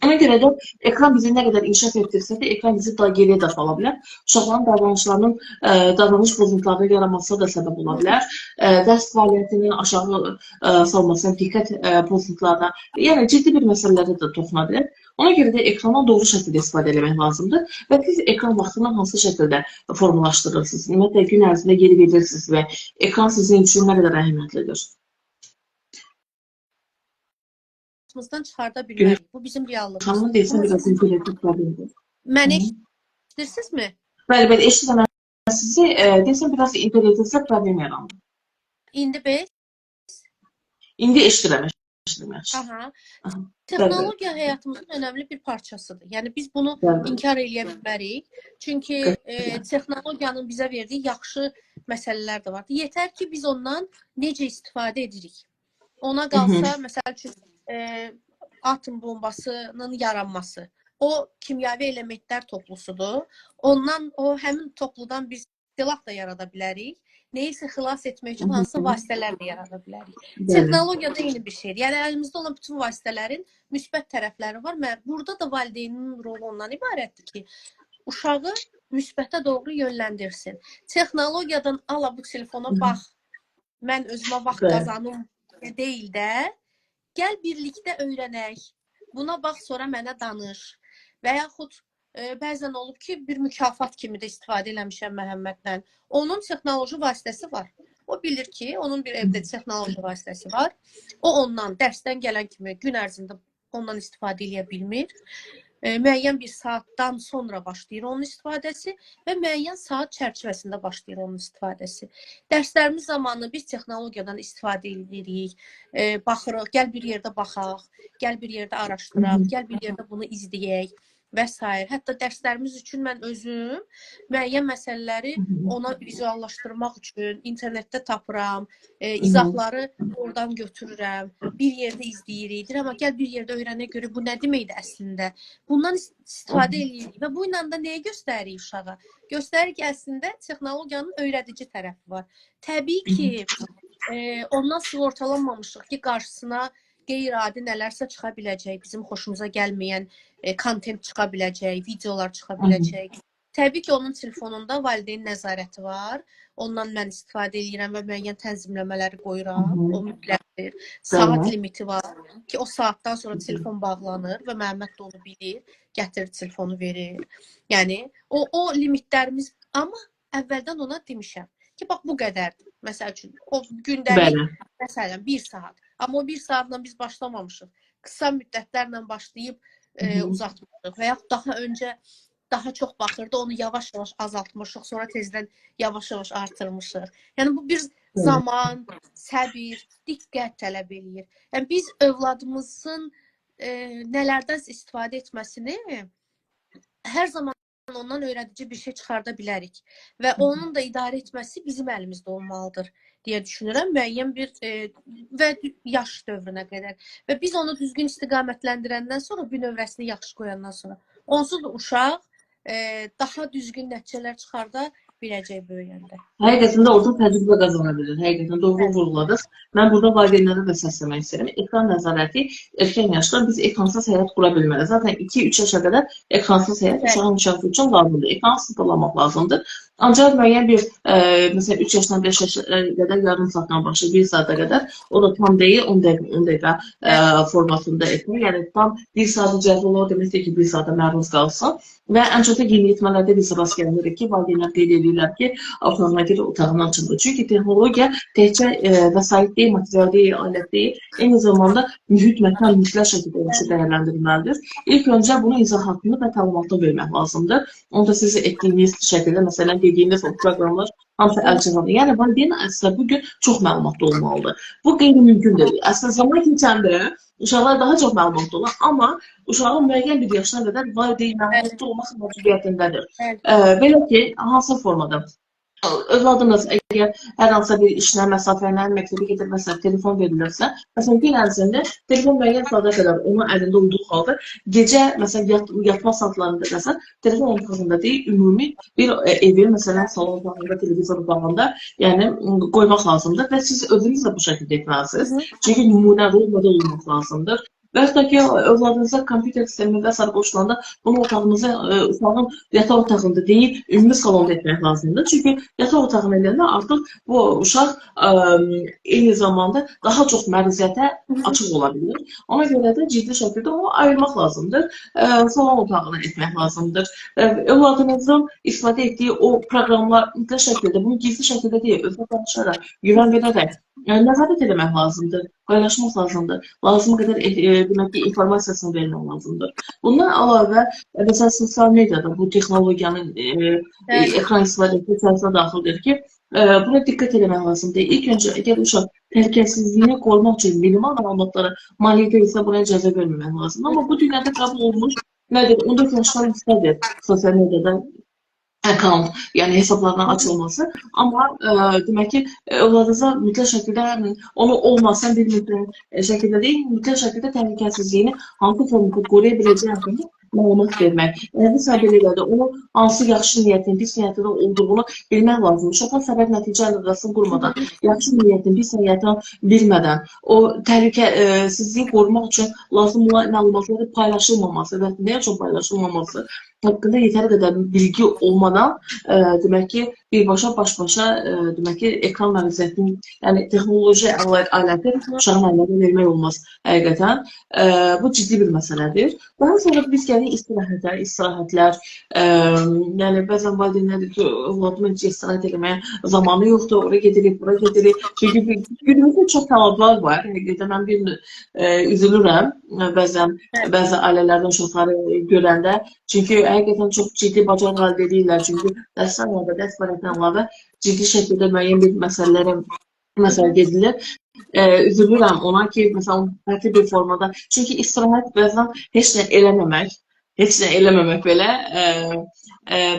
Ona görə də ekran bizi nə qədər inkişaf etdirsə də, ekran bizi daha geriyə də sala bilər. Uşaqların davranışlarının, davranış pozuntularının yaranmasına da səbəb ola bilər. Dərs fəaliyyətinin aşağı salmasına, diqqət pozuntularına, yəni ciddi bir məsələlərə də toxuna bilər. Ona görə də ekrandan doğru şəkildə istifadə eləmək lazımdır və siz ekran vaxtını hansı şəkildə formalaşdırırsınız? Ümumiyyətlə, gün ərzində geri verirsiniz və ekran sizin üçün nə qədər əhəmiyyətlidir? Həyatımızdan çıxarda bilmərik. Bu bizim reallığımız. Xanım deyirsən, biraz internetli problemdir. Məni eşidirsinizmi? Bəli, bəli, eşidirəm sizi. Deyirsən, biraz internetinizdə problem yarandı. İndi bəs? İndi eşidirəm, eşidirəm. Aha. Texnologiya həyatımızın önəmli bir parçasıdır. Yəni biz bunu inkar eləyə bilmərik. Çünki texnologiyanın bizə verdiyi yaxşı məsələlər də var. Yetər ki, biz ondan necə istifadə edirik. Ona qalsa, məsəl üçün, atom bombasının yaranması. O kimyəvi elementlər toplusudur. Ondan o həmin topludan biz silah da yarada bilərik. Nəyisə xilas etmək üçün hansı vasitələr də yarada bilərik. Texnologiya da eyni bir şeydir. Yəni əlimizdə olan bütün vasitələrin müsbət tərəfləri var. Burada da valideynin rolu ondan ibarətdir ki, uşağı müsbətə doğru yönləndirsin. Texnologiyadan ala bu telefona bax, mən özümə vaxt qazanım deyil də, gəl birlikdə öyrənək. Buna bax, sonra mənə danış. Və yaxud bəzən olub ki, bir mükafat kimi də istifadə eləmişəm Məhəmmədlə. Onun texnoloji vasitəsi var. O bilir ki, onun bir evdə texnoloji vasitəsi var. O ondan dərsdən gələn kimi gün ərzində ondan istifadə eləyə bilmir. Müəyyən bir saatdan sonra başlayır onun istifadəsi və müəyyən saat çərçivəsində başlayır onun istifadəsi. Dərslərimiz zamanı biz texnologiyadan istifadə edirik, baxırıq, gəl bir yerdə baxaq, gəl bir yerdə araşdıraq, gəl bir yerdə bunu izləyək və s. Hətta dərslərimiz üçün mən özüm müəyyən məsələləri ona vizuallaşdırmaq üçün internetdə tapıram, izahları oradan götürürəm, bir yerdə izləyirik. Deyirəm, amma gəl bir yerdə öyrənək görə bu nə deməkdir əslində. Bundan istifadə eləyirik və bu ilə də nəyi göstəririk uşağa? Göstərir ki, əslində texnologiyanın öyrədici tərəfi var. Təbii ki, ondan sığortalanmamışıq ki, qarşısına qeyri-adi nələrsə çıxa biləcək, bizim xoşumuza gəlməyən kontent çıxa biləcək, videolar çıxa biləcək. Təbii ki, onun telefonunda valideyn nəzarəti var. Ondan mən istifadə edirəm və müəyyən tənzimləmələri qoyuram. O mütləqdir. Saat limiti var ki, o saatdan sonra telefon bağlanır və Məhəmməd də onu bilir, gətirir telefonu verir. Yəni o limitlərimiz, amma əvvəldən ona demişəm ki, bax bu qədərdir. Məsəl üçün, o gündəlik məsələn 1 saat. Amma o 1 saatla biz başlamamışıq. Qısa müddətlərlə başlayıb uzatmışıq və yaxud daha öncə daha çox baxırdı, onu yavaş-yavaş azaltmışıq, sonra tezdən yavaş-yavaş artırmışıq. Yəni bu bir zaman, səbir, diqqət tələb eləyir. Yəni biz övladımızın nələrdənsə istifadə etməsini hər zaman ondan öyrədici bir şey çıxarda bilərik və onun da idarə etməsi bizim əlimizdə olmalıdır deyə düşünürəm müəyyən bir və yaş dövrünə qədər. Və biz onu düzgün istiqamətləndirəndən sonra, bünövrəsini yaxşı qoyandan sonra, onsuz da uşaq daha düzgün nəticələr çıxarda biləcək böyüyəndə. Həqiqətən də orada təcrübə qazana bilir. Həqiqətən doğru vurğuladınız. Mən burada valideynlərə də səslənmək istəyirəm. Ekran nəzarəti erkən yaşda biz ekransız həyat qura bilmərik. Zaten 2-3 yaşa qədər ekransız həyat uşağın inkişafı üçün lazımdır. Ekran sıfırlamaq lazımdır. Ancaq müəyyən bir, məsələn 3 yaşdan 5 yaşa qədər yarım saatdan başlayır, 1 saata qədər. O da tam deyil, 10 dəqiqə, 10 dəqiqə formatında etmək. Yəni tam 1 saat icazə olar demək deyil ki, 1 saata məruz qalsın. Və ən çox da yeniyetmələrdə biz rast gəlirik ki, valideynlər qeyd edirlər ki, otağına girir, otağından çıxmır. Çünki texnologiya təkcə vəsait deyil, material deyil, alət deyil, eyni zamanda mühit, məkan, mütləq şəkildə yaxşı dəyərləndirilməlidir. İlk öncə bunun izahatını və təlimatını vermək lazımdır. Onu da siz etdiyiniz şəkildə, məsələn, dediyiniz o proqramlar hamısı əlçatandır. Yəni valideyn əslində bugün çox məlumatlı olmalıdır. Bu qeyri-mümkün deyil. Əslində zaman keçəndə uşaqlar daha çox məlumatlı olur, amma uşağın müəyyən bir yaşına qədər valideyn məlumatlı olmaq məcburiyyətindədir. Belə ki, hansı formada? Övladınız əgər hər hansısa bir işlə, məsafə ilə məktəbə gedir, məsələn, telefon verilirsə, məsələn, gün ərzində telefon müəyyən saata qədər onun əlində olduğu halda gecə, məsələn, yatma saatlarında məsələn, telefon otağında deyil, ümumi bir evi, məsələn, salon otağında, televizor otağında, yəni qoymaq lazımdır və siz özünüz də bu şəkildə etməlisiniz. Çünki nümunə, rol model olmaq lazımdır. Və yaxud da ki, övladınıza kompüter sistemi və sair qoşulanda bunu otağınıza, uşağın yataq otağında deyil, ümumi salonda etmək lazımdır. Çünki yataq otağına eləyəndə artıq bu uşaq eyni zamanda daha çox məruziyətə açıq ola bilir. Ona görə də ciddi şəkildə onu ayırmaq lazımdır. Salon otağına etmək lazımdır. Övladınızın istifadə etdiyi o proqramlar mütləq şəkildə, bunu gizli şəkildə deyil, özünə danışaraq, güvən verərək nəzarət eləmək lazımdır, paylaşmaq lazımdır. Lazım qədər demək ki, informasiyasını vermək lazımdır. Bundan əlavə, məsələn, sosial mediada bu texnologiyanın ekran istifadəsi içərisinə daxildir ki, buna diqqət eləmək lazımdır. İlk öncə, əgər uşaq təhlükəsizliyini qorumaq üçün minimal məlumatlara malik deyilsə, buna icazə verməmək lazımdır. Amma bu dünyada qəbul olunmuş nədir? 14 yaşdan üstədir sosial mediada account, yəni hesablarının açılması. Amma demək ki, övladınıza mütləq şəkildə onu olmasa bir mütləq şəkildə deyil, mütləq şəkildə təhlükəsizliyini hansı formada qoruya biləcəyi haqqında məlumat vermək. Yəni, bu səbəblə də onu hansı yaxşı niyyətin, pis niyyətin olduğunu bilmək lazımdır. Uşaqlar səbəb nəticə əlaqəsini qurmadan, yaxşı niyyətin, pis niyyətin bilmədən, o təhlükəsizliyi qorumaq üçün lazım olan məlumatların paylaşılmaması və nə üçün paylaşılmaması haqqında yetəri qədər bilgi olmadan, demək ki, birbaşa baş-başa, demək ki, ekran məruzətlinin, yəni texnoloji aləti uşağın əllərinə vermək olmaz həqiqətən. Bu ciddi bir məsələdir. Daha sonra biz gəlirik istirahətə, istirahətlər, yəni bəzən valideynlər deyir ki, övladımın heç istirahət eləməyə zamanı yoxdur, ora gedirik, bura gedirik. Çünki günümüzdə çox tələblər var. Həqiqətən mən bir üzülürəm bəzən bəzi ailələrdən uşaqları görəndə. Çünki həqiqətən çox ciddi bacarıq əldə edirlər. Çünki dərsdən əlavə, dərs fəaliyyətindən əlavə ciddi şəkildə müəyyən bir məsələlərə məsələ gedirlər. Üzülürəm ona ki, məsələn, fərqli bir formada. Çünki istirahət bəzən heç nə eləməmək, heç nə eləməmək belə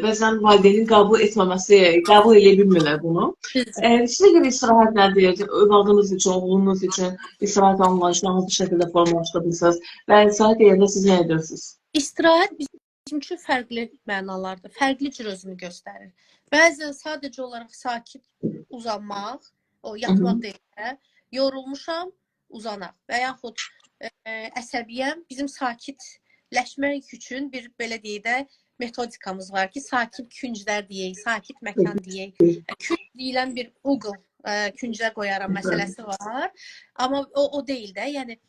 bəzən valideynin qəbul etməməsi, qəbul eləyə bilmirlər bunu. Sizə görə istirahət nədir? Övladınız üçün, oğlunuz üçün istirahət anlayışını hansı şəkildə formalaşdırırsınız və istirahət yerində siz nə edirsiniz? İstirahət bizim üçün fərqli mənalarda, fərqli cür özünü göstərir. Bəzən sadəcə olaraq sakit uzanmaq, o yatmaq deyil də, yorulmuşam, uzanaq və yaxud əsəbiyəm, bizim sakitləşmək üçün bir belə deyək də metodikamız var ki, sakit künclər deyək, sakit məkan deyək. Künc deyilən bir Google küncə qoyaram məsələsi var. Amma o deyil də, yəni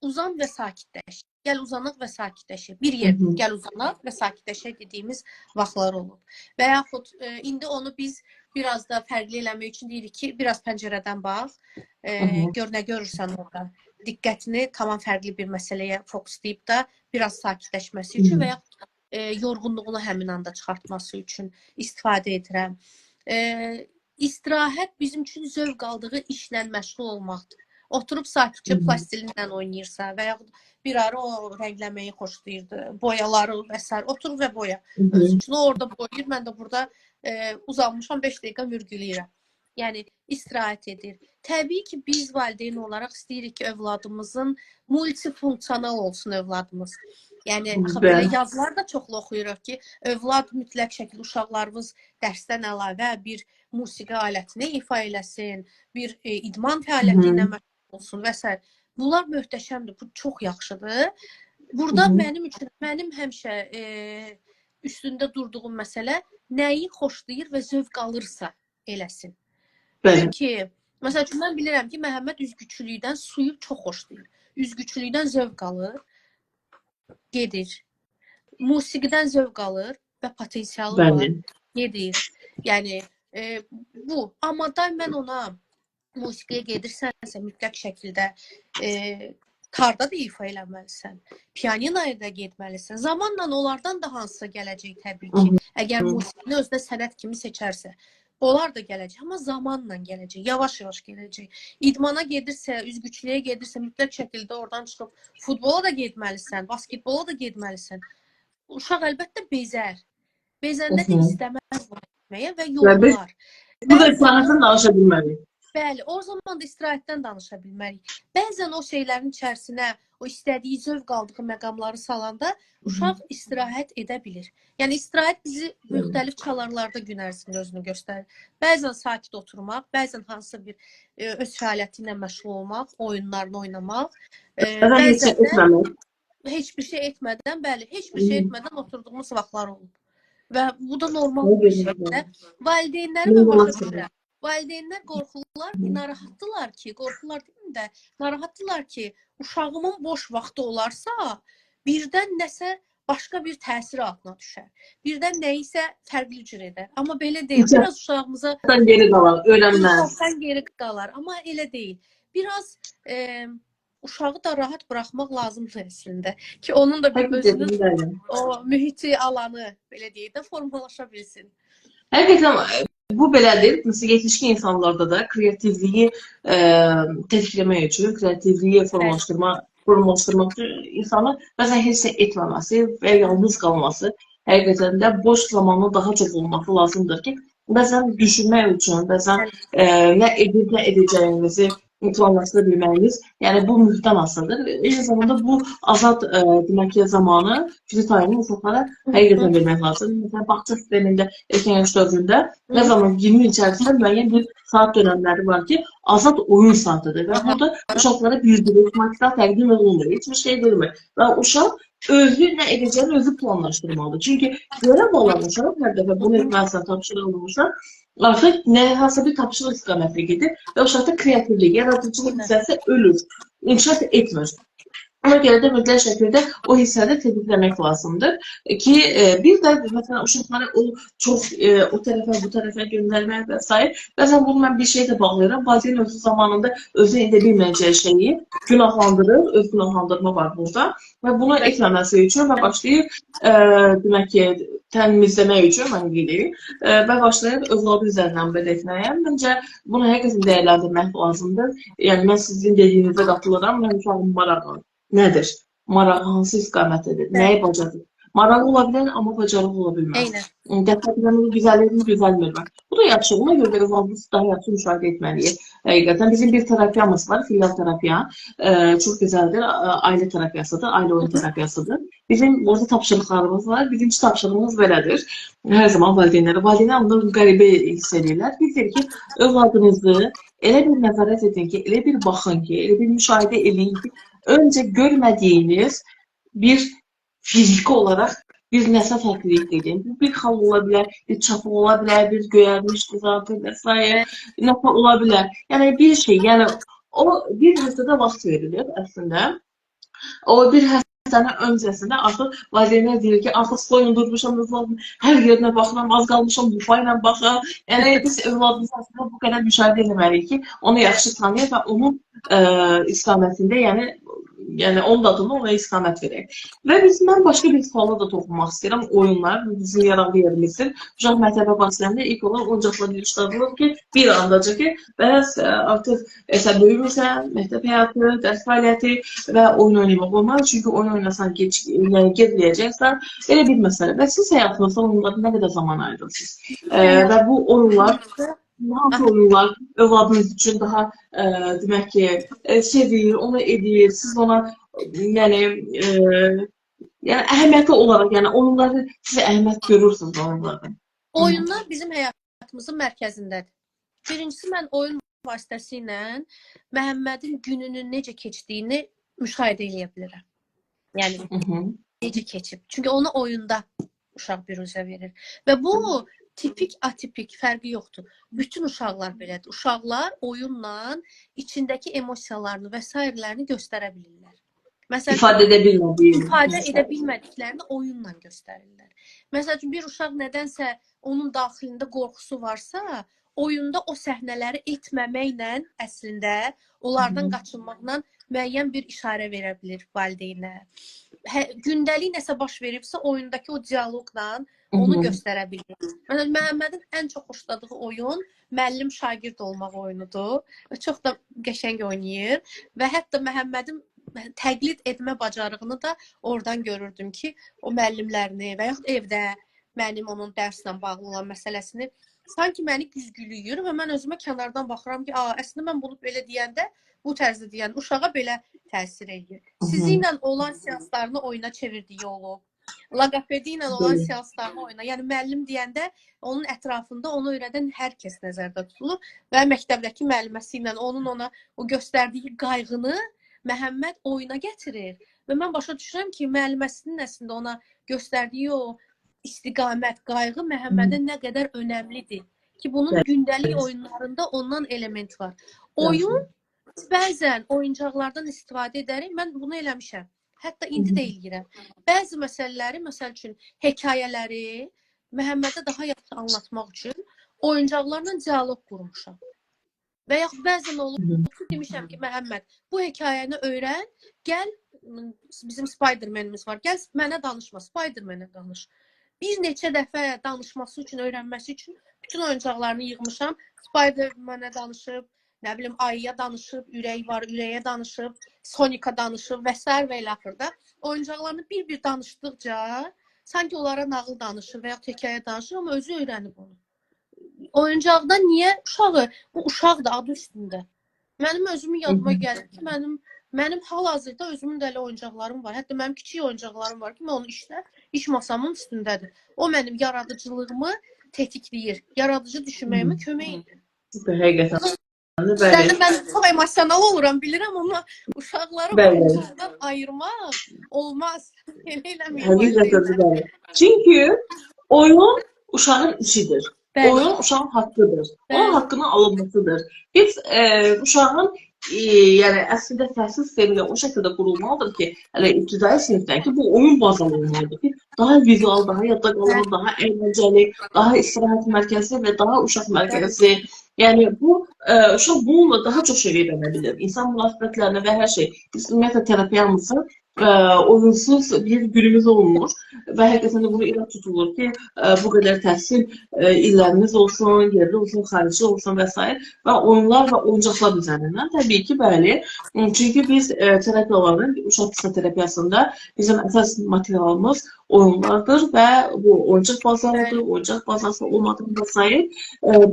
uzan və sakitləş. Gəl uzanaq və sakitləşək. Bir yer gəl uzanaq və sakitləşək dediyimiz vaxtlar olub. Və yaxud indi onu biz biraz da fərqli eləmək üçün deyirik ki, biraz pəncərədən bax, gör nə görürsən orada. Diqqətini tamam fərqli bir məsələyə fokuslayıb da biraz sakitləşməsi üçün və yaxud yorğunluğunu həmin anda çıxartması üçün istifadə edirəm. İstirahət bizim üçün zövq aldığı işlə məşğul olmaqdır. Oturub sakitcə plastilinlə oynayırsa və yaxud bir ara o rəngləməyi xoşlayırdı, boyaları və sair. Otur və boya. Özü üçün o orada boyayır, mən də burada uzanmışam 5 dəqiqə mürgüləyirəm. Yəni istirahət edir. Təbii ki, biz valideyn olaraq istəyirik ki, övladımızın multifunksional olsun övladımız. Yəni axı belə yazılar da çoxlu oxuyuruq ki, övlad mütləq şəkildə uşaqlarımız dərsdən əlavə bir musiqi alətini ifa eləsin, bir idman fəaliyyəti ilə məşğul olsun və sair. Bunlar möhtəşəmdir. Bu çox yaxşıdır. Burada mənim üçün mənim həmişə üstündə durduğum məsələ nəyi xoşlayır və zövq alırsa eləsin. Çünki məsəl üçün mən bilirəm ki, Məhəmməd üzgüçülükdən suyu çox xoşlayır. Üzgüçülükdən zövq alır, gedir. Musiqidən zövq alır və potensialı var, gedir. Yəni bu. Amma da mən ona musiqiyə gedirsənsə mütləq şəkildə tarda da ifa eləməlisən, pianinoya da getməlisən. Zamanla onlardan da hansısa gələcək təbii ki. Əgər musiqini özünə sənət kimi seçərsə, onlar da gələcək, amma zamanla gələcək, yavaş-yavaş gələcək. İdmana gedirsə, üzgüçülüyə gedirsə, mütləq şəkildə oradan çıxıb futbola da getməlisən, basketbola da getməlisən. Uşaq əlbəttə bezər. Bezəndə də istəməz bunu etməyə və Və biz yorular. burada Bəzən istirahətdən danışa bilmərik. Bəli, o zaman da istirahətdən danışa bilmərik. Bəzən o şeylərin içərisinə o istədiyi, zövq aldığı məqamları salanda uşaq istirahət edə bilir. Yəni istirahət bizi müxtəlif çalarlarda gün ərzində özünü göstərir. Bəzən sakit oturmaq, bəzən hansısa bir öz fəaliyyəti ilə məşğul olmaq, oyunlarını oynamaq, Bəzən heç bəzən nə də etməmək. heç bir şey etmədən, bəli, heç bir şey etmədən oturduğumuz vaxtlar olub. Və bu da normal bir şeydir. Valideynləri mən başa düşürəm. Valideynlər qorxurlar, narahatdırlar ki, qorxurlar deyim də, narahatdırlar ki, uşağımın boş vaxtı olarsa, birdən nəsə başqa bir təsir altına düşər. Birdən nəyisə fərqli cür edər. Amma belə deyil. Biraz uşağımıza İnkişafdan geri qalar, öyrənməz. İnkişafdan geri qalar, amma elə deyil. Biraz uşağı da rahat buraxmaq lazımdır əslində ki, onun da bir özünün o mühiti, alanı belə deyək də formalaşa bilsin. Həqiqətən bu belədir. Məsələn, yetişkin insanlarda da kreativliyi tətikləmək üçün, kreativliyi formalaşdırmaq üçün insanın bəzən heç nə etməməsi və yalnız qalması Həqiqətən də boş zamanı daha çox olması lazımdır ki, bəzən düşünmək üçün, bəzən nə edib, nə edəcəyimizi planlaşdıra bilməyimiz, yəni bu mühitdən asılıdır. Eyni zamanda bu azad demək ki, zamanı, free time-ı uşaqlara həqiqətən vermək lazımdır. Məsələn, bağça sistemində erkən yaş dövründə nə zaman günün içərisində müəyyən bir saat dönəmləri var ki, azad oyun saatıdır və burada uşaqlara bildirir, material təqdim olunmur, heç bir şey vermir və uşaq özü nə edəcəyini özü planlaşdırmalıdır. Çünki görev olan uşaq hər dəfə bunu etməlisən, tapşırıq olan uşaq artıq nə hansısa bir tapşırıq istiqamətli gedir və uşaqda kreativlik, yaradıcılıq hissəsi ölür, inkişaf etmir. Ona görə də mütləq şəkildə o hissəni tətikləmək lazımdır ki, bir də məsələn uşaqları o çox o tərəfə, bu tərəfə göndərmək və s. Bəzən bunu mən bir şey də bağlayıram. Valideyn özü zamanında özü edə bilməyəcəyi şeyi günahlandırır, öz günahlandırma var burada və bunu etməməsi üçün və başlayır demək ki, təmizləmək üçün, mən qeyd və başlayır övladı üzərindən belə etməyə. Məncə bunu həqiqətən dəyərləndirmək lazımdır. Yəni mən sizin dediyinizə qatılıram. Mənim uşağım marağı nədir? Marağı hansı istiqamətdədir? Nəyi bacarır? Marağı ola bilər, amma bacarığı ola bilməz. Eynən. Dəfələrlə güzəlirmi, güzəlmirmi? Bu da yaxşı. Ona görə də övladımızı daha yaxşı müşahidə etməliyik. Həqiqətən bizim bir terapiyamız var, filial terapiya. Çox gözəldir. Ailə terapiyasıdır, ailə oyun terapiyasıdır. Bizim orada tapşırıqlarımız var. Birinci tapşırığımız belədir. Hər zaman valideynlərə. Valideynlər bunu qəribə hiss edirlər. Biz deyirik ki, övladınızı elə bir nəzarət edin ki, elə bir baxın ki, elə bir müşahidə eləyin ki, öncə görmədiyiniz bir fiziki olaraq bir nəsə fərqlilik edin. Bu bir xal ola bilər, bir çapı ola bilər, bir göyərmiş qızartı və s. nəsə ola bilər. Yəni bir şey, yəni o bir həftədə vaxt verilir əslində. O bir həftənin öncəsində artıq valideynlər deyir ki, artıq soyundurmuşam övladımı, hər yerinə baxıram, az qalmışam lupa ilə baxıram. Yəni biz övladımızı əslində bu qədər müşahidə etməliyik ki, onu yaxşı tanıyaq və onun istiqamətində, yəni onun adına ona istiqamət verək. Və mən başqa bir suala da toxunmaq istəyirəm. Oyunlar bizim yararlı yerimizdir. Uşaq məktəbə başlayanda ilk olaraq oyuncaqlar yığışdırılır ki, bir andaca ki, bəs artıq sən böyümürsən, məktəb həyatı, dərs fəaliyyəti və oyun oynamaq olmaz. Çünki oyun oynasan geriləyəcəksən. Elə bir məsələ. Və siz həyatınızda oyunlara nə qədər zaman ayırırsınız? Və bu oyunlar, hansı oyunlar övladınız üçün daha demək ki, sevir, onu edir, siz ona yəni əhəmiyyətli olaraq, yəni oyunları siz əhəmiyyət görürsünüz oyunlarda. Oyunlar bizim həyatımızın mərkəzindədir. Birincisi, mən oyun vasitəsilə Məhəmmədin gününün necə keçdiyini müşahidə eləyə bilirəm. Yəni necə keçib. Çünki onu oyunda uşaq büruzə verir. Və bu tipik, atipik fərqi yoxdur. Bütün uşaqlar belədir. Uşaqlar oyunla içindəki emosiyalarını və sairələrini göstərə bilirlər. Məsəl üçün, İfadə edə bilmədiyi. İfadə edə bilmədiklərini oyunla göstərirlər. Məsəl üçün, bir uşaq nədənsə onun daxilində qorxusu varsa, oyunda o səhnələri etməməklə əslində onlardan qaçınmaqla müəyyən bir işarə verə bilir valideynə. Gündəlik nəsə baş veribsə, oyundakı o dialoqla onu göstərə bilir. Məsələn, Məhəmmədin ən çox xoşladığı oyun müəllim-şagird olmaq oyunudur. Və çox da qəşəng oynayır və hətta Məhəmmədin təqlid etmə bacarığını da oradan görürdüm ki, o müəllimlərini və yaxud evdə mənim onun dərslə bağlı olan məsələsini sanki məni güzgülüyür və mən özümə kənardan baxıram ki, əslində mən bunu belə deyəndə, bu tərzdə deyən uşağa belə təsir eləyir. Sizinlə olan seanslarını oyuna çevirdiyi olub. Loqopedi ilə olan seanslarını oyuna. Yəni müəllim deyəndə onun ətrafında onu öyrədən hər kəs nəzərdə tutulur və məktəbdəki müəlliməsi ilə onun ona o göstərdiyi qayğını Məhəmməd oyuna gətirir. Və mən başa düşürəm ki, müəlliməsinin əslində ona göstərdiyi o istiqamət, qayğı Məhəmmədə nə qədər önəmlidir ki, bunun gündəlik oyunlarında ondan element var. Oyun, bəzən oyuncaqlardan istifadə edərək, mən bunu eləmişəm. Hətta indi də eləyirəm. Bəzi məsələləri, məsəl üçün, hekayələri Məhəmmədə daha yaxşı anlatmaq üçün oyuncaqlarla dialoq qurmuşam. Və yaxud bəzən olub ki, demişəm ki, Məhəmməd, bu hekayəni öyrən, gəl, bizim Spider-Man'imiz var, gəl mənə danışma, Spider-Man'ə danış. Bir neçə dəfə danışması üçün, öyrənməsi üçün bütün oyuncaqlarını yığmışam. Spider-Man'ə danışıb, nə bilim, ayıya danışıb, ürək var, ürəyə danışıb, Sonic'a danışıb və sair və ilə axırda. Oyuncaqlarını bir-bir danışdıqca Sanki onlara nağıl danışır və yaxud hekayə danışır, amma özü öyrənib onu. Oyuncaqda niyə uşağı? Bu uşaqdır adı üstündə. Mənim özümün yadıma gəlir ki, mənim hal-hazırda özümün də elə oyuncaqlarım var. Hətta mənim kiçik oyuncaqlarım var ki, mən onu iş masamın üstündədir. O mənim yaradıcılığımı tetikləyir. Yaradıcı düşünməyimə kömək edir. Həqiqətən. Bəli. Mən çox emosional oluram, bilirəm, amma uşaqları oyuncaqdan ayırmaq olmaz. Elə eləməyin. Həqiqətən bəli. Çünki oyun uşağın işidir. Bəli. Oyun uşağın haqqıdır. Bəli. Onun haqqının alınmasıdır. Biz uşağın yəni əslində təhsil sistemi də o şəkildə qurulmalıdır ki, hələ ibtidai sinifdən ki, bu oyun bazalı olmalıdır ki, daha vizual, daha yadda qalan, daha əyləncəli, daha istirahət mərkəzi və daha uşaq mərkəzi. Yəni bu uşaq bununla daha çox şey öyrənə bilir. İnsan münasibətlərinə və hər şey. Biz ümumiyyətlə terapiyamızı oyunsuz bir günümüz olmur və həqiqətən də bunu irad tutulur ki, bu qədər təhsil illərimiz olsun, yerli olsun, xarici olsun və s. və oyunlar və oyuncaqlar üzərindən təbii ki, bəli. Çünki biz terapiyaların, uşaq psixoterapiyasında bizim əsas materialımız oyunlardır və bu oyuncaq bazalıdır, oyuncaq bazası olmadığında s.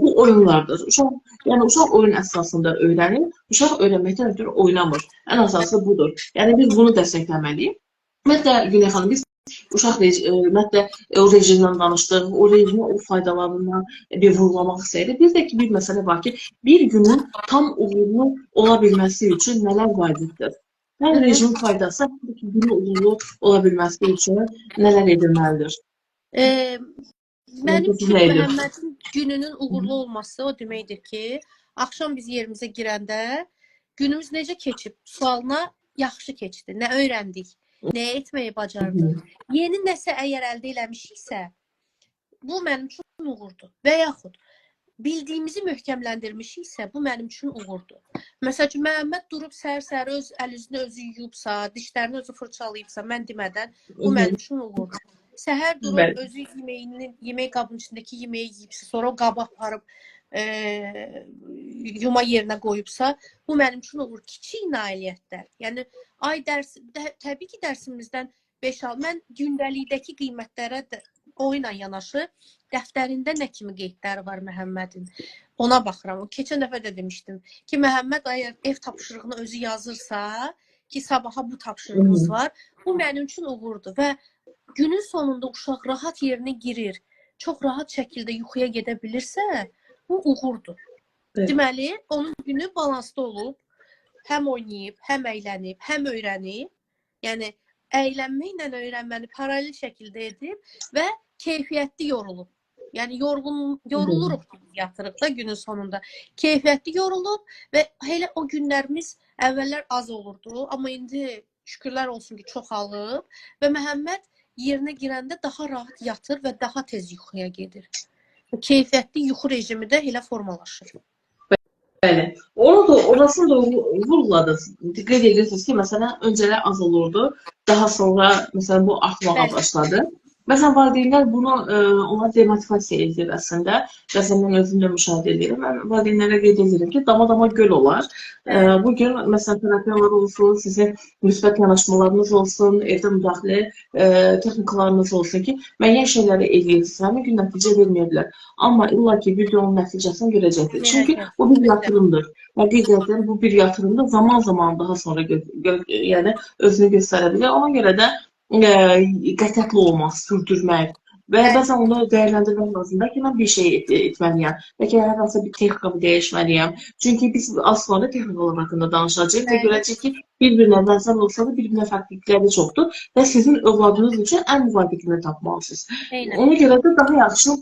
Bu oyunlardır. Uşaq, yəni uşaq oyun əsasında öyrənir, uşaq öyrənməkdən ötürü oynamır. Ən əsası budur. Yəni biz bunu dəstəkləməliyik. Ümumiyyətlə, Güney xanım, biz uşaq ümumiyyətlə o rejimdən danışdıq, o rejimin o faydalarından bir vurğulamaq istəyirik. Bir də ki, bir məsələ var ki, bir günün tam uğurlu ola bilməsi üçün nələr vacibdir? Hər rejimin faydası, həm də ki, günün uğurlu ola bilməsi üçün nələr edilməlidir? Mənim üçün Məhəmmədin gününün uğurlu olması o deməkdir ki, axşam biz yerimizə girəndə günümüz necə keçib sualına yaxşı keçdi, nə öyrəndik, nə etməyi bacardıq. Yeni nəsə əgər əldə eləmişiksə, bu mənim üçün uğurdur. Və yaxud bildiyimizi möhkəmləndirmişiksə, bu mənim üçün uğurdur. Məsəl üçün, Məhəmməd durub səhər-səhər öz əl-üzünü özü yuyubsa, dişlərini özü fırçalayıbsa, mən demədən, bu mənim üçün uğurdur. Səhər durub özü yeməyini, yemək qabının içindəki yeməyi yeyibsə, sonra o qabı aparıb yuma yerinə qoyubsa, bu mənim üçün uğur. Kiçik nailiyyətlər. Yəni, ay dərs, təbii ki, dərsimizdən 5-6, mən gündəlikdəki qiymətlərə də o ilə yanaşı dəftərində nə kimi qeydləri var Məhəmmədin, ona baxıram. Keçən dəfə də demişdim ki, Məhəmməd əgər ev tapşırığını özü yazırsa, ki, sabaha bu tapşırığımız var, bu mənim üçün uğurdur və günün sonunda uşaq rahat yerinə girir, çox rahat şəkildə yuxuya gedə bilirsə, bu uğurdur. Evet. Deməli, onun günü balanslı olub, həm oynayıb, həm əylənib, həm öyrənib. Yəni, əylənməklə öyrənməni paralel şəkildə edib və keyfiyyətli yorulub. Yəni, yoruluruq yatırıq da günün sonunda. Keyfiyyətli yorulub və elə o günlərimiz əvvəllər az olurdu, amma indi şükürlər olsun ki, çoxalıb və Məhəmməd yerinə girəndə daha rahat yatır və daha tez yuxuya gedir. Keyfiyyətli yuxu rejimi də elə formalaşır. Bəli. Onu da, orasını da vurğuladınız. Qeyd edirsiniz ki, məsələn, öncələr az olurdu, daha sonra məsələn, bu artmağa başladı. Məsələn, valideynlər bunu ona demotivasiya edir əslində. Məsələn, mən özüm də müşahidə edirəm. Mən valideynlərə qeyd edirəm ki, dama-dama göl olar. Bugün, məsələn, terapiyalar olsun, sizin müsbət yanaşmalarınız olsun, evdə müdaxilə texnikalarınız olsun ki, müəyyən şeyləri edirsiniz, həmin gün nəticə verməyə bilər. Amma illa ki, bir gün onun nəticəsini görəcəkdir. Çünki bu bir yatırımdır. Həqiqətən bu bir yatırımdır. Zaman-zaman daha sonra yəni özünü göstərə bilər. Ona görə də qətiyyətli olmaq, sürdürmək və bəzən onu dəyərləndirmək lazımdır. Bəlkə mən bir şey etməliyəm, bəlkə hər hansısa bir texnikamı dəyişməliyəm. Çünki biz az sonra texnikalar haqqında danışacağıq və görəcəyik ki, bir-birinə bənzər olsa da bir-birinə fərqlilikləri çoxdur və sizin övladınız üçün ən müvafiqini tapmalısınız. Ona görə də daha yaxşı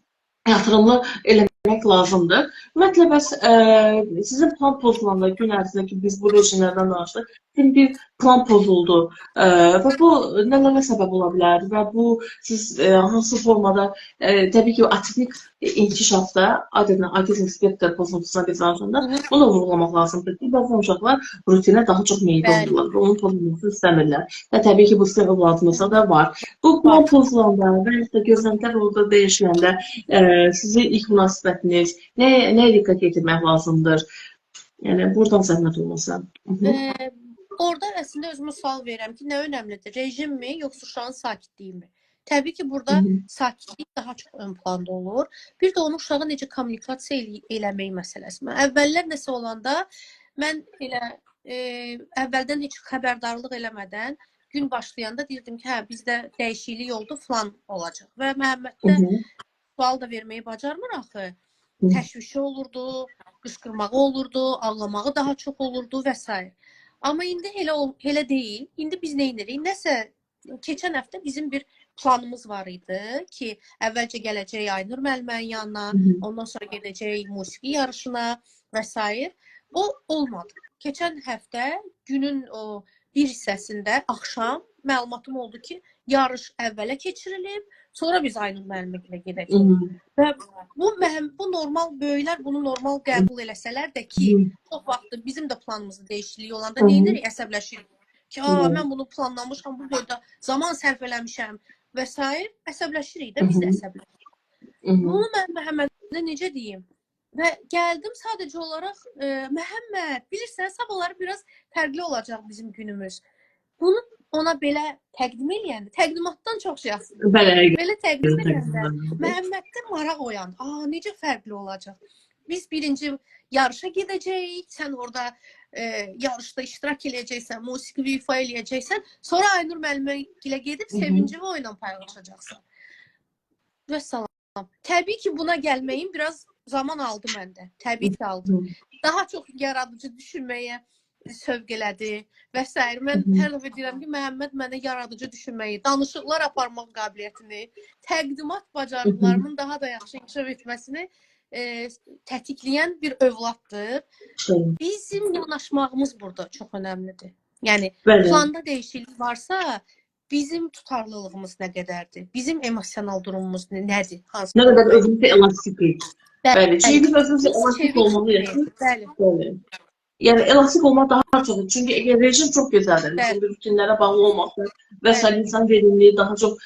yatırımlı eləmək lazımdır. Ümumiyyətlə, bəs sizin plan pozulanda gün ərzində ki, biz bu rejimlərdən danışdıq, sizin bir plan pozuldu və bu nələrə səbəb ola bilər və bu siz hansı formada, təbii ki, atipik inkişafda, adətən autizm spektr pozuntusuna biz danışanda bunu da vurğulamaq lazımdır ki, bəzən uşaqlar rutinə daha çox meyilli olurlar və onun pozulmasını istəmirlər. Və təbii ki, bu sizin övladınızda da var. Bu plan pozulanda və yaxud da gözləntilər orada dəyişiləndə sizin ilk münasibətiniz, nəyə diqqət yetirmək lazımdır? Yəni, buradan zəhmət olmasa. Orada əslində özümə sual verirəm ki, nə önəmlidir? Rejimmi, yoxsa uşağın sakitliyimi? Təbii ki, burada sakitlik daha çox ön planda olur. Bir də onu uşağa necə kommunikasiya eləmək məsələsi. Mən əvvəllər nəsə olanda mən elə əvvəldən heç xəbərdarlıq eləmədən gün başlayanda deyirdim ki, hə, bizdə dəyişiklik oldu, filan olacaq. Və Məhəmməd də sual da verməyi bacarmır axı. Təşvişi olurdu, qışqırmağı olurdu, ağlamağı daha çox olurdu və s. Amma indi elə deyil. İndi biz nə edirik? Nəsə keçən həftə bizim bir planımız var idi ki, əvvəlcə gələcək Aynur müəllimənin yanına, ondan sonra gedəcək musiqi yarışına və s. O olmadı. Keçən həftə günün o bir hissəsində axşam məlumatım oldu ki, yarış əvvələ keçirilib, sonra biz Aynur müəllimə gedəcəyik. Və bu normal, böyüklər bunu normal qəbul eləsələr də ki, çox vaxt bizim də planımızda dəyişiklik olanda nə edirik? Əsəbləşirik. Ki, mən bunu planlamışam, bu boyda zaman sərf eləmişəm və s. Əsəbləşirik də, biz də əsəbləşirik. Bunu mən Məhəmmədə necə deyim? Və gəldim sadəcə olaraq, Məhəmməd, bilirsən, sabahları biraz fərqli olacaq bizim günümüz. Bunu ona belə təqdim eləyəndə, təqdimatdan çox şey asılıdır. Bəli, Belə təqdim eləyəndə Məhəmməddə maraq oyandı. Necə fərqli olacaq? Biz birinci yarışa gedəcəyik, sən orada yarışda iştirak eləyəcəksən, musiqi ifa eləyəcəksən, sonra Aynur müəllimə ilə gedib sevincini o ilə paylaşacaqsan. Vəssalam. Təbii ki, buna gəlməyim biraz zaman aldı məndə. Təbii ki, aldı. Daha çox yaradıcı düşünməyə sövq elədi və s. Mən hər dəfə deyirəm ki, Məhəmməd mənə yaradıcı düşünməyi, danışıqlar aparmaq qabiliyyətini, təqdimat bacarıqlarımın daha da yaxşı inkişaf etməsini tətikləyən bir övladdır. Bizim yanaşmağımız burada çox önəmlidir. Yəni planda dəyişiklik varsa, bizim tutarlılığımız nə qədərdir? Bizim emosional durumumuz nədir? Hansı Nə qədər özümüzə elastikik. Bəli, çünki biz özümüzə elastik olmalıyıq. Bəli. Bəli. Yəni elastik olmaq daha çox. Çünki əgər rejim çox gözəldir. Məsələn, rutinlərə bağlı olmaq və sair insan verimli, daha çox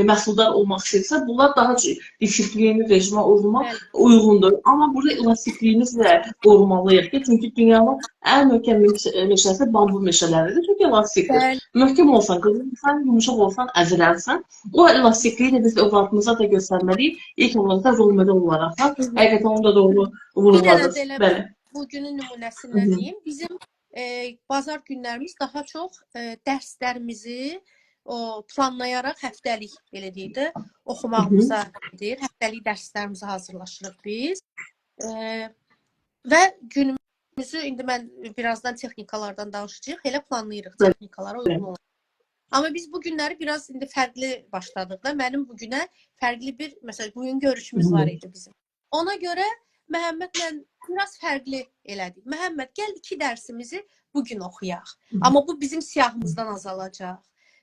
məhsuldar olmaq istəyirsə, bunlar daha çox disiplinli rejimə uyğunmaq uyğundur. Amma burada elastikliyimizi də qorumalıyıq ki, çünki dünyanın ən möhkəm meşəsi bambu meşələridir. Çünki elastikdir. Bəli. Möhkəm olsan qırılırsan, yumuşaq olsan əzilərsən. O elastikliyi də biz övladımıza da göstərməliyik. İlk olaraq da rol model olaraq da. Həqiqətən onu da doğru vurğuladınız. Bəli. Bugünün nümunəsindən deyim. Bizim bazar günlərimiz daha çox dərslərimizi o planlayaraq həftəlik, belə deyək də, oxumağımıza gedir. Həftəlik dərslərimizə hazırlaşırıq biz. Və günümüzü indi mən birazdan texnikalardan danışacağıq. Elə planlayırıq texnikalara uyğun olaraq. Amma biz bu günləri biraz indi fərqli başladıq da. Mənim bu günə fərqli bir, məsələn, bugün görüşümüz var idi bizim. Ona görə Məhəmmədlə biraz fərqli elədik. Məhəmməd, gəl 2 dərsimizi bugün oxuyaq. Amma bu bizim siyahımızdan azalacaq.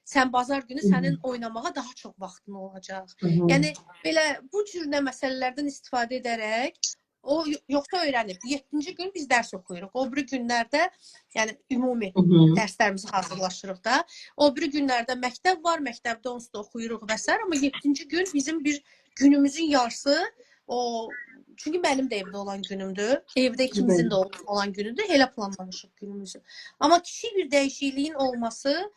Sən bazar günü sənin oynamağa daha çox vaxtın olacaq. Yəni belə bu cür nə məsələlərdən istifadə edərək o yoxsa öyrənib. 7-ci gün biz dərs oxuyuruq. O biri günlərdə, yəni ümumi dərslərimizi hazırlaşırıq da. O biri günlərdə məktəb var, məktəbdə onsuz da oxuyuruq və s. Amma 7-ci gün bizim bir günümüzün yarısı o, çünki mənim də evdə olan günümdür. Evdə ikimizin də olan günüdür. Elə planlamışıq günümüzü. Amma kiçik bir dəyişikliyin olması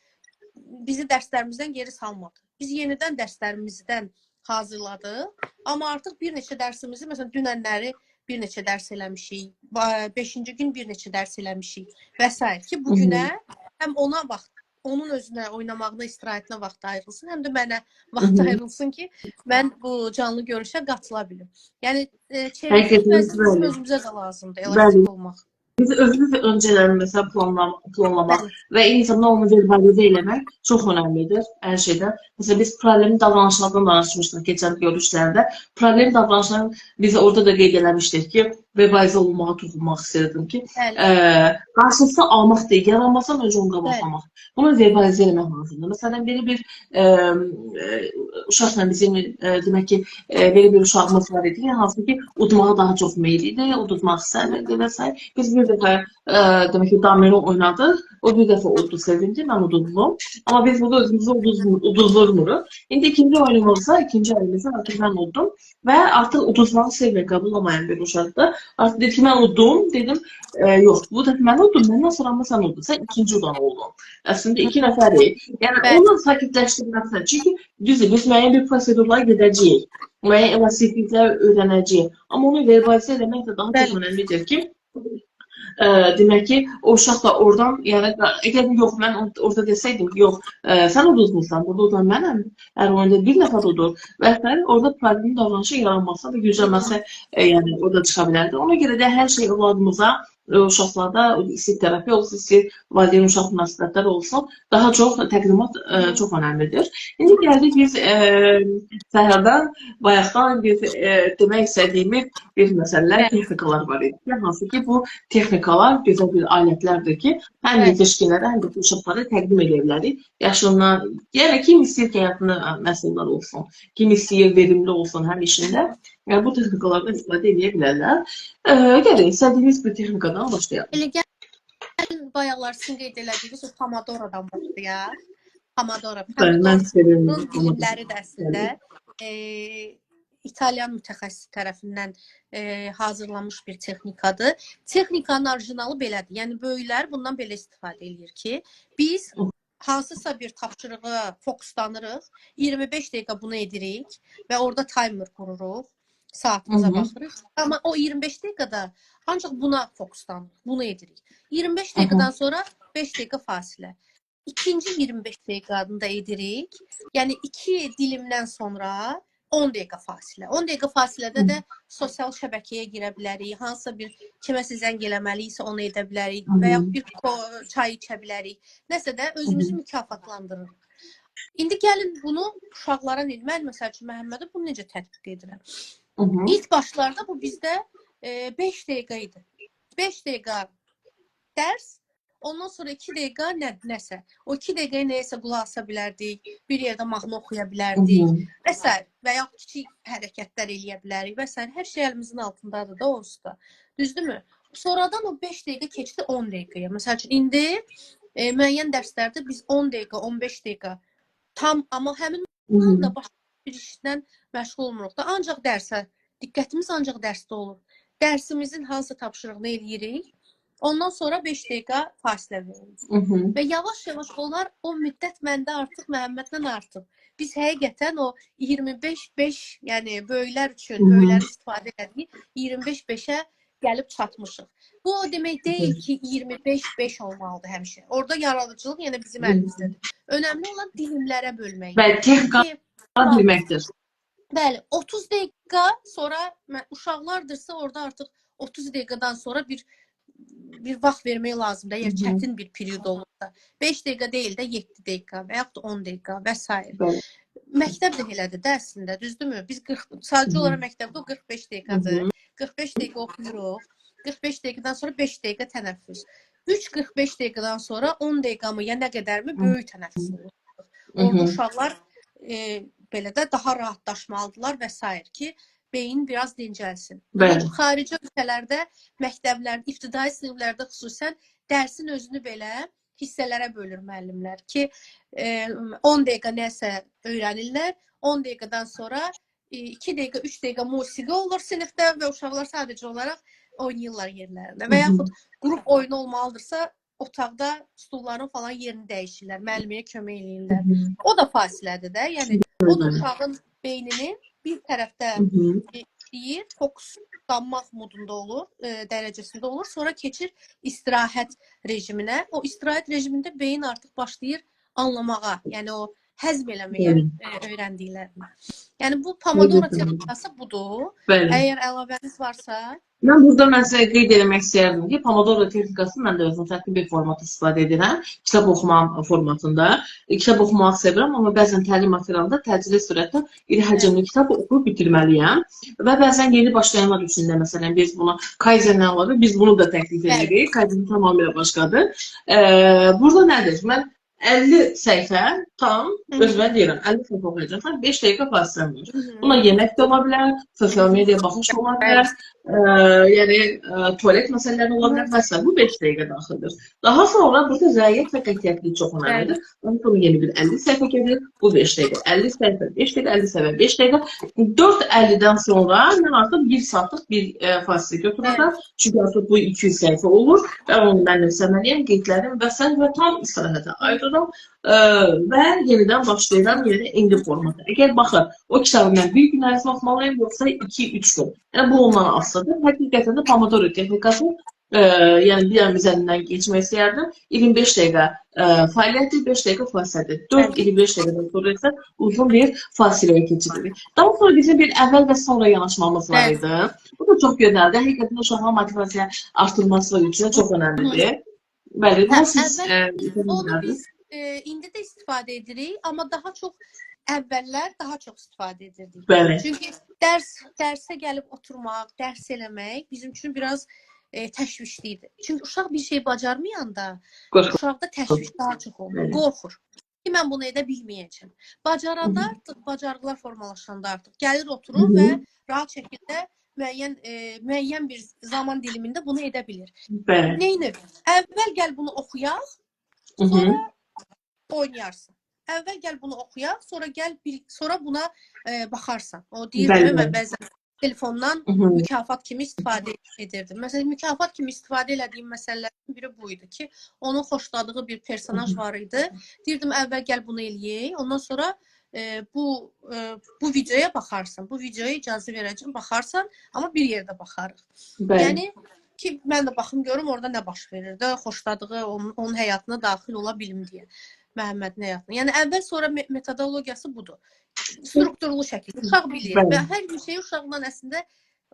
bizi dərslərimizdən geri salmadı. Biz yenidən dərslərimizdən hazırladıq. Amma artıq bir neçə dərsimizi, məsələn, dünənləri bir neçə dərs eləmişik, 5-ci gün bir neçə dərs eləmişik və s. ki, bugünə həm ona vaxt, onun özünə oynamağına, istirahətinə vaxt ayrılsın, həm də mənə vaxt ayrılsın ki, mən bu canlı görüşə qatıla bilim. Yəni çeviklik bəzən bizim özümüzə də lazımdır, elastik olmaq. Biz özümüz öncədən məsələn planlamaq və eyni zamanda onu verbalizə eləmək çox önəmlidir hər şeydə. Məsələn, biz problemli davranışlardan danışmışdıq keçən görüşlərdə. Problem davranışların biz orada da qeyd eləmişdik ki, verbalizə olmağa toxunmaq istəyirdim ki, qarşısını almaq deyil, yaranmasdan öncə onu qabaqlamaq. Bunu verbalizə eləmək lazımdır. Məsələn, belə bir uşaqla bizim demək ki, belə bir uşağımız var idi ki, hansı ki, udmağa daha çox meyil idi, udmaq istəmirdi və s. Biz bir dəfə demək ki, domino oynadıq. O bir dəfə uddu, sevindi, mən uduzdum. Amma biz burada özümüzü uduzdurmuruq. İndi ikinci oyunumuzda, ikinci əlimizdə artıq mən uddum və artıq uduzmağı sevmir, qəbullamayan bir uşaqdır. Artıq dedi ki, mən uddum. Dedim, yox, bu dəfə mən uddum, məndən sonra amma sən uddun. Sən ikinci udan oldun. Əslində iki nəfərik. Yəni onu sakitləşdirməlisən. Çünki düzdür, biz müəyyən bir prosedurlara gedəcəyik. Müəyyən elastikliklər öyrənəcəyik. Amma onu verbalizə eləmək də daha çox önəmlidir ki, demək ki, o uşaq da oradan, yəni əgər yox, mən orada desəydim ki, yox, sən uduzmusan, burada udan mənəm, hər oyunda bir nəfər udur və hətta orada problemli davranışın yaranması və güclənməsi, yəni orada çıxa bilərdi. Ona görə də hər şey övladımıza, uşaqlarda istəyir terapiya olsun, istəyir valideyn uşaq münasibətləri olsun, daha çox təqdimat çox önəmlidir. İndi gəldik biz səhərdən, bayaqdan biz demək istədiyimiz bir məsələlər, texnikalar var idi ki, hansı ki bu texnikalar gözəl bir alətlərdir ki, həm yetişkinlərə, həm də uşaqlara təqdim edə bilərik. Yaşından, yəni kim istəyir ki, həyatında məhsuldar olsun, kim istəyir verimli olsun həm işində, yəni bu texnikalardan istifadə edə bilərlər. Gəlin, istədiyiniz bir texnikadan başlayalım. Elə gəlin, bayaqlar sizin qeyd elədiyiniz o Pomodoro'dan başlayaq. Pomodoro. Bəli, mən sevirəm. Pomodoro'nun dilimləri də əslində İtalyan mütəxəssis tərəfindən hazırlanmış bir texnikadır. Texnikanın orijinalı belədir. Yəni böyüklər bundan belə istifadə eləyir ki, biz hansısa bir tapşırığa fokuslanırıq, 25 dəqiqə bunu edirik və orada timer qururuq, saatımıza baxırıq. Amma o 25 dəqiqədə ancaq buna fokuslanırıq, bunu edirik. 25 dəqiqədən sonra 5 dəqiqə fasilə. İkinci 25 dəqiqəni da edirik. Yəni iki dilimdən sonra 10 dəqiqə fasilə. 10 dəqiqə fasilədə də sosial şəbəkəyə girə bilərik, hansısa bir kiməsə zəng eləməliyiksə onu edə bilərik və ya bir çay içə bilərik. Nəsə də özümüzü mükafatlandırırıq. İndi gəlin bunu uşaqlara necə, mən məsəl üçün Məhəmmədə bunu necə tətbiq edirəm? İlk başlarda bu bizdə 5 dəqiqə idi. 5 dəqiqə dərs, ondan sonra 2 dəqiqə nəsə. O 2 dəqiqəyə nəyəsə qulaq asa bilərdik, bir yerdə mahnı oxuya bilərdik və sair və ya kiçik hərəkətlər eləyə bilərik və sair. Hər şey əlimizin altındadır da onsuz da. Düzdürmü? Sonradan o 5 dəqiqə keçdi 10 dəqiqəyə. Məsəl üçün indi müəyyən dərslərdə biz 10 dəqiqə, 15 dəqiqə tam, amma həmin anda başqa bir işlə məşğul olmuruq da. Ancaq dərsə, diqqətimiz ancaq dərsdə olur. Dərsimizin hansısa tapşırığını eləyirik. Ondan sonra 5 dəqiqə fasilə veririk. Və yavaş-yavaş onlar o müddət məndə artıq Məhəmməddən artıq. Biz həqiqətən o 25-5, yəni böyüklər üçün, böyüklərin istifadə elədiyi 25-5-ə gəlib çatmışıq. Bu o demək deyil ki, 25-5 olmalıdır həmişə. Orada yaradıcılıq yenə bizim əlimizdədir. Önəmli olan dilimlərə bölmək. Bəli, texnikanı bilməkdir. Bəli, 30 dəqiqə sonra uşaqlardırsa orada artıq 30 dəqiqədən sonra bir vaxt vermək lazımdır. Əgər çətin bir period olursa. 5 dəqiqə deyil də 7 dəqiqə və yaxud da 10 dəqiqə və s. Məktəb də elədir də əslində, düzdürmü? Biz 40, sadəcə olaraq məktəbdə o 45 dəqiqədir. 45 dəqiqə oxuyuruq. 45 dəqiqədən sonra 5 dəqiqə tənəffüs. 3-45 dəqiqədən sonra 10 dəqiqəmi ya nə qədərmi böyük tənəffüs olur. Orada uşaqlar belə də daha rahatlaşmalıdırlar və s. ki, beyin biraz dincəlsin. Xarici ölkələrdə, məktəblərdə, ibtidai siniflərdə xüsusən dərsin özünü belə hissələrə bölür müəllimlər ki, 10 dəqiqə nəsə öyrənirlər, 10 dəqiqədən sonra 2 dəqiqə, 3 dəqiqə musiqi olur sinifdə və uşaqlar sadəcə olaraq oynayırlar yerlərində. Və yaxud qrup oyunu olmalıdırsa, otaqda stulların falan yerini dəyişirlər, müəlliməyə kömək eləyirlər. O da fasilədir də, yəni o da uşağın beyninin bir tərəfdə deyir, fokuslanmaq modunda olur, dərəcəsində olur. Sonra keçir istirahət rejiminə. O istirahət rejimində beyin artıq başlayır anlamağa, yəni o həzm eləməyə öyrəndiklərini. Yəni bu Pomodoro texnikası budur. Əgər əlavəniz varsa, Mən burada məsələ qeyd eləmək istəyərdim ki, Pomodoro texnikasını mən də özüm fərqli bir formatda istifadə edirəm. Kitab oxumam formatında. Kitab oxumağı sevirəm, amma bəzən təlim materialında təcili sürətdə iri həcmli kitab oxuyub bitirməliyəm. Və bəzən yeni başlayanlar üçün də məsələn biz buna Kaizen-dən əlavə biz bunu da təklif edirik. Kaizen tamamilə başqadır. Burada nədir? Mən 50 səhifə tam özümə deyirəm, 50 səhifə oxuyacaqsan, 5 dəqiqə fasiləm var. Buna yemək də ola bilər, sosial mediaya baxış da ola bilər, Yəni tualet məsələləri ola bilər və s. Bu 5 dəqiqə daxildir. Daha sonra burada riayət və qətiyyətlik çox önəmlidir. Ondan sonra yeni bir 50 səhifə gedir. Bu 5 dəqiqə, 50 səhifə, 5 dəqiqə, 50 səhifə, 5 dəqiqə. 4:50-dən sonra mən artıq 1 saatlıq bir fasilə götürürəm. Çünki artıq bu 200 səhifə olur və onu mənimsəməliyəm, qeydlərim və s. və tam istirahətə ayırıram və yenidən başlayıram yenə eyni formada. Əgər baxın, o kitabı mən bir gün ərzində oxumalıyam, yoxsa 2-3 gün. Yəni bu ondan asılıdır. Həqiqətən də Pomodoro texnikası, yəni bir an üzərindən keçmək istəyərdim. 25 dəqiqə fəaliyyətdir, 5 dəqiqə fasilədir. 4-25 dəqiqədən sonra isə uzun bir fasiləyə keçirik. Daha sonra bizim bir əvvəl və sonra yanaşmamız var idi. Bu da çox gözəldir. Həqiqətən uşağın motivasiya artırması üçün çox önəmlidir. Bəli, Hə, bunu siz əvvəl onu biz indi də istifadə edirik, amma daha çox əvvəllər daha çox istifadə edirdik. Çünki dərsə gəlib oturmaq, dərs eləmək bizim üçün biraz təşvişli idi. Çünki uşaq bir şey bacarmayanda uşaqda təşviş daha çox olur, qorxur. Ki mən bunu edə bilməyəcəm. Bacaranda artıq, bacarıqlar formalaşanda artıq gəlir oturur və rahat şəkildə müəyyən bir zaman dilimində bunu edə bilir. Neynir? Əvvəl gəl bunu oxuyaq, sonra oynayarsan. Əvvəl gəl bunu oxuyaq, sonra gəl sonra buna baxarsan. O deyir mən bəzən telefondan mükafat kimi istifadə edirdim. Məsələn, mükafat kimi istifadə elədiyim məsələlərdən biri bu idi ki, onun xoşladığı bir personaj var idi. Deyirdim, əvvəl gəl bunu eləyək, ondan sonra bu videoya baxarsan. Bu videoya icazə verəcəm, baxarsan, amma bir yerdə baxarıq. Yəni ki, mən də baxım görüm orada nə baş verir də, xoşladığı onun həyatına daxil ola bilim deyə. Məhəmmədin həyatına. Yəni əvvəl sonra metodologiyası budur. Strukturlu şəkildə uşaq bilir və hər bir şeyi uşaqla əslində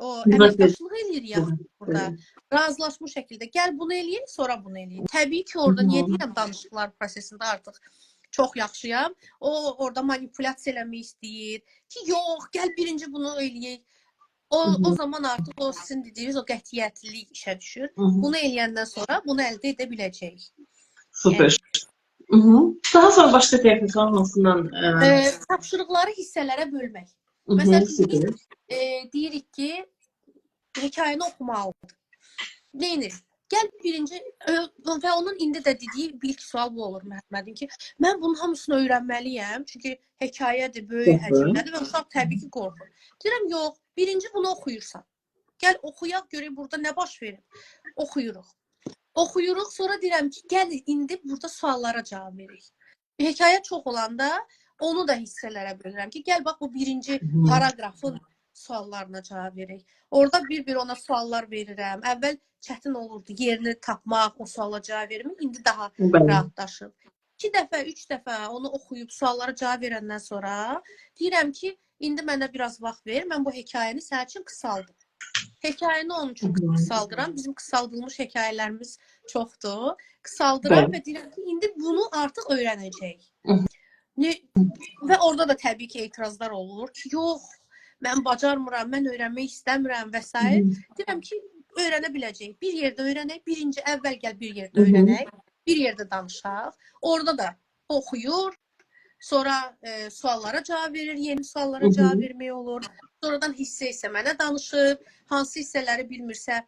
o əməkdaşlıq eləyir ya burada. Razılaşmış şəkildə gəl bunu eləyək, sonra bunu eləyək. Təbii ki, orada niyə deyirəm danışıqlar prosesində artıq çox yaxşıyam. O orada manipulyasiya eləmək istəyir ki, yox, gəl birinci bunu eləyək. O zaman artıq o sizin dediyiniz o qətiyyətlilik işə düşür. Bunu eləyəndən sonra bunu əldə edə biləcəyik. Super. Daha sonra başqa texnikalar hansından? Tapşırıqları hissələrə bölmək. Məsəl üçün, biz deyirik ki, hekayəni oxumalıdır. Neynir? Gəl birinci və onun indi də dediyi bir ilk sual bu olur Məhəmmədin ki, mən bunun hamısını öyrənməliyəm, çünki hekayədir, böyük həcmdədir və uşaq təbii ki qorxur. Deyirəm, yox, birinci bunu oxuyursan. Gəl oxuyaq, görək burada nə baş verir. Oxuyuruq. Oxuyuruq, sonra deyirəm ki, gəl indi burada suallara cavab verək. Hekayə çox olanda onu da hissələrə bölürəm ki, gəl bax bu birinci paraqrafın suallarına cavab verək. Orada bir-bir ona suallar verirəm. Əvvəl çətin olurdu yerini tapmaq, o suala cavab vermək. İndi daha rahatlaşıb. 2 dəfə, 3 dəfə onu oxuyub suallara cavab verəndən sonra deyirəm ki, indi mənə biraz vaxt ver, mən bu hekayəni sənin üçün qısaldım. Hekayəni onun üçün qısaldıram. Bizim qısaldılmış hekayələrimiz çoxdur. Qısaldıram və deyirəm ki, indi bunu artıq öyrənəcəyik. Və orada da təbii ki, etirazlar olur ki, yox, mən bacarmıram, mən öyrənmək istəmirəm və s. Deyirəm ki, öyrənə biləcəyik. Bir yerdə öyrənək, birinci əvvəl gəl bir yerdə öyrənək, bir yerdə danışaq. Orada da oxuyur, sonra suallara cavab verir, yeni suallara cavab vermək olur. Sonradan hissə-hissə mənə danışır, hansı hissələri bilmirsə,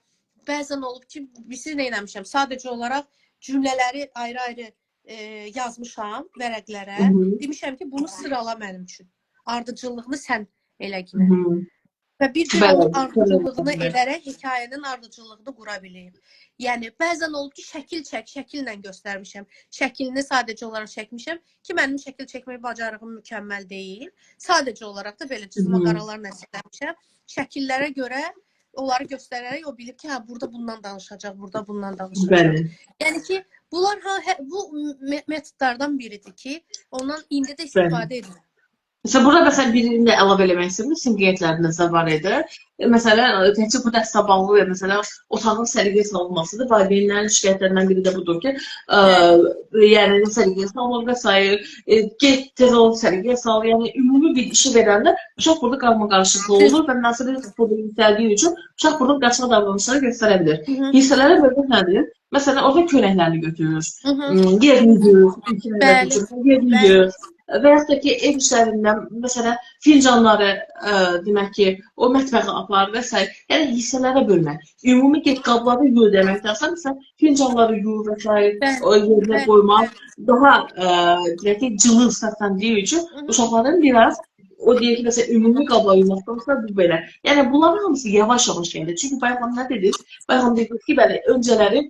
bəzən olub ki, siz nə eləmişəm? Sadəcə olaraq cümlələri ayrı-ayrı yazmışam vərəqlərə. Demişəm ki, bunu sırala mənim üçün. Ardıcıllığını sən elə günə. Və bir-bir onun ardıcıllığını edərək hekayənin ardıcıllığını qura bilib. Yəni bəzən olub ki, şəkil çək, şəkillə göstərmişəm. Şəklini sadəcə olaraq çəkmişəm ki, mənim şəkil çəkmək bacarığım mükəmməl deyil. Sadəcə olaraq da belə cızma qaralarla eləmişəm. Şəkillərə görə onları göstərərək o bilib ki, hə burada bundan danışacaq, burada bundan danışacaq. Yəni ki, bunlar bu metodlardan biridir ki, ondan indi də istifadə edilir. Məsələn, burada məsələn birini də əlavə eləmək istəyirəm, sizin qeydlərinizdə var idi. Məsələn, təkcə bu dərslə bağlı və məsələn, otağın səliqəyə salınmasıdır. Valideynlərin şikayətlərindən biri də budur ki, yəni səliqəyə salınır və s. Get tez ol, səliqəyə sal. Yəni ümumi bir işi verəndə uşaq burada qarma-qarışıqlıq olur və məsələ burada yüksəldiyi üçün uşaq burada qaçma davranışları göstərə bilir. Hissələrə bölmək nədir? Məsələn, orada köynəklərini götürür, yerini yuyur, yerini yuyur. Və yaxud da ki, ev işlərindən, məsələn, fincanları, demək ki, o mətbəxə apar və s. Yəni hissələrə bölmək. Ümumi get qabları yu deməkdənsə, məsələn, fincanları yu və s. O yerinə qoymaq daha demək ki, cılız səsləndiyi üçün uşaqların biraz o deyir ki, məsələn, ümumi qablar yumaqdansa bu belə. Yəni bunların hamısı yavaş-yavaş gəlir. Çünki bayaq nə dediniz? Bayaq dediniz ki, bəli, öncələri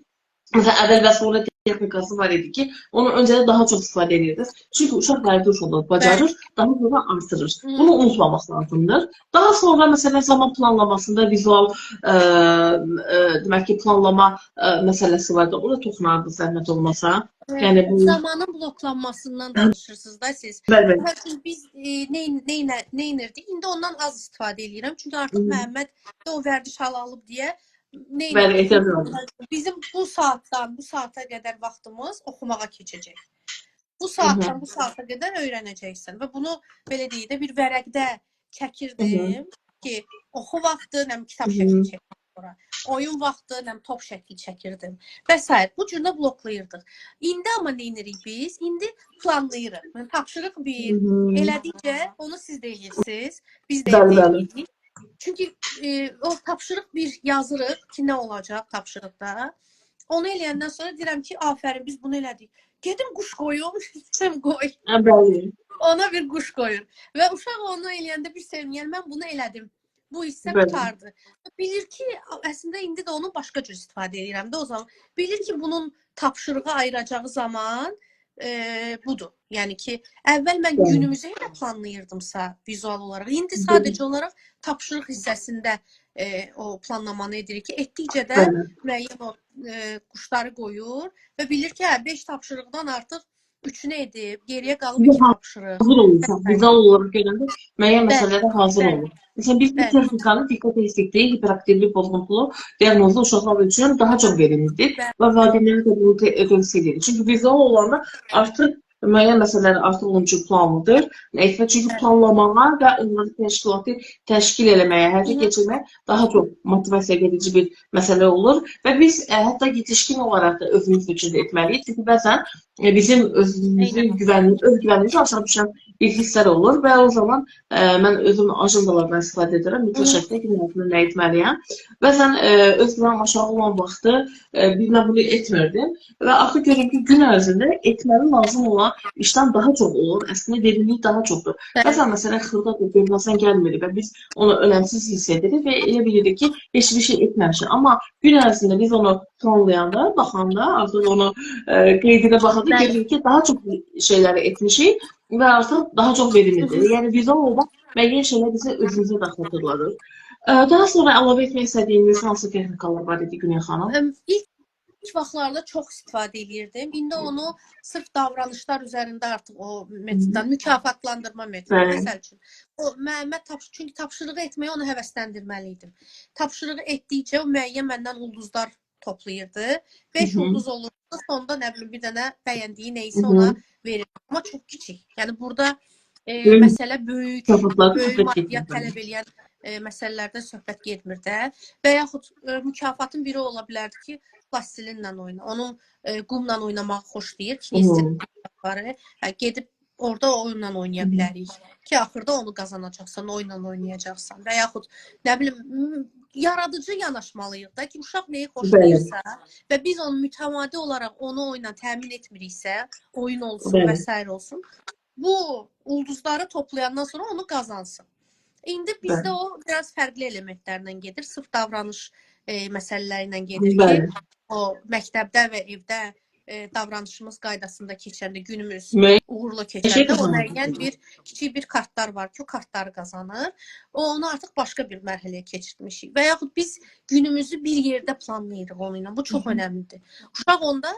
məsələn, əvvəl və sonra texnikası var idi ki, onu öncədə daha çox istifadə edirdiniz. Çünki uşaq vərdiş olur, bacarır, daha sonra artırır. Bunu unutmamaq lazımdır. Daha sonra məsələn zaman planlamasında vizual demək ki, planlama məsələsi var da, ona toxunardı zəhmət olmasa. Yəni bu zamanın bloklanmasından danışırsınız da siz. Bəli, bəli. Məsələn, biz nə edirdik? İndi ondan az istifadə eləyirəm. Çünki artıq Məhəmməd də o vərdiş halı alıb deyə nə Bəli, ehtiyac olmur. Bizim bu saatdan bu saata qədər vaxtımız oxumağa keçəcək. Bu saatdan bu saata qədər öyrənəcəksən və bunu belə deyək də bir vərəqdə çəkirdim ki, oxu vaxtı, nə bilim, kitab şəkli çəkirdim ora. Oyun vaxtı, nə bilim, top şəkli çəkirdim və s. Bu cür də bloklayırdıq. İndi amma nə edirik biz? İndi planlayırıq. Yəni tapşırıq bir, elədikcə onu siz də eləyirsiniz, biz də eləyirik. Çünki o tapşırıq bir yazırıq ki, nə olacaq tapşırıqda. Onu eləyəndən sonra deyirəm ki, afərin, biz bunu elədik. Gedim quş qoyum, sən qoy. Bəli. Ona bir quş qoyur. Və uşaq onu eləyəndə bir sevinir. Yəni mən bunu elədim. Bu hissə qurtardı. Bilir ki, əslində indi də onu başqa cür istifadə edirəm də o zaman. Bilir ki, bunun tapşırığa ayıracağı zaman budur. Yəni ki, əvvəl mən günümüzü elə planlayırdımsa vizual olaraq, indi sadəcə olaraq tapşırıq hissəsində o planlamanı edirik ki, etdikcə də müəyyən o quşları qoyur və bilir ki, hə, 5 tapşırıqdan artıq 3-ünü edib, geriyə qalıb 2 tapşırıq. Hazır olur. Vizual olaraq görəndə müəyyən məsələlərə hazır olur. Məsələn, biz bu texnikanı diqqət eksikliyi, hiperaktivlik bozukluğu diaqnozlu uşaqlar üçün daha çox verimlidir və valideynlərə də bunu tövsiyə edirik. Çünki vizual olanda artıq müəyyən məsələlər artıq onun üçün planlıdır. Etmə, çünki planlamağa və onları təşkilatı təşkil eləməyə, hərəkət keçirməyə daha çox motivasiya verici bir məsələ olur və biz hətta yetişkin olaraq da özümüz üçün də etməliyik. Çünki bəzən bizim özümüzün öz güvənimizi aşağı düşən bir hisslər olur və o zaman mən özüm ajandalardan istifadə edirəm, mütləq şəkildə gün ərzində nə etməliyəm. Bəzən öz güvənim aşağı olan vaxtı mən bunu etmirdim və axır görürəm ki, gün ərzində etməli lazım olan işdən daha çox olur, əslində verimlilik daha çoxdur. Bəzən məsələn xırda da görməsən gəlmir və biz onu önəmsiz hiss edirik və elə bilirik ki, heç bir şey etməmişik. Amma gün ərzində biz onu planlayanda, baxanda, artıq onu qeydinə baxanda görürük ki, daha çox şeyləri etmişik və artıq daha çox verimlidir. Yəni vizual olmaq müəyyən şeylər bizə özümüzə də xatırladır. Daha sonra əlavə etmək istədiyiniz hansı texnikalar var idi Günel xanım? İlk vaxtlarda çox istifadə eləyirdim. İndi onu sırf davranışlar üzərində artıq o metoddan, mükafatlandırma metodu. Məsəl üçün, o Məhəmməd çünki tapşırığı etməyə onu həvəsləndirməli idim. Tapşırığı etdikcə o müəyyən məndən ulduzlar toplayırdı. 5 ulduz olurdu, sonda nə bilim bir dənə bəyəndiyi nə isə ona verir. Amma çox kiçik. Yəni burada məsələ böyük, böyük maddiyyat tələb eləyən məsələlərdən söhbət getmir də. Və yaxud mükafatın biri ola bilərdi ki, plastilinlə oyna. Onun qumla oynamağı xoşlayır. Kinestetiləri, gedib orada oyunla oynaya bilərik ki, axırda onu qazanacaqsan, oyunla oynayacaqsan və yaxud nə bilim yaradıcı yanaşmalıyıq da ki, uşaq nəyi xoşlayırsa və biz onu mütəmadi olaraq onu oyunla təmin etmiriksə, oyun olsun və s. olsun, bu ulduzları toplayandan sonra onu qazansın. İndi bizdə o biraz fərqli elementlərlə gedir, sırf davranış məsələləri ilə gedir ki, o məktəbdə və evdə davranışımız qaydasında keçəndə, günümüz uğurlu keçəndə o müəyyən bir kiçik bir kartlar var ki, o kartları qazanır. O onu artıq başqa bir mərhələyə keçirtmişik. Və yaxud biz günümüzü bir yerdə planlayırıq onunla. Bu çox önəmlidir. Uşaq onda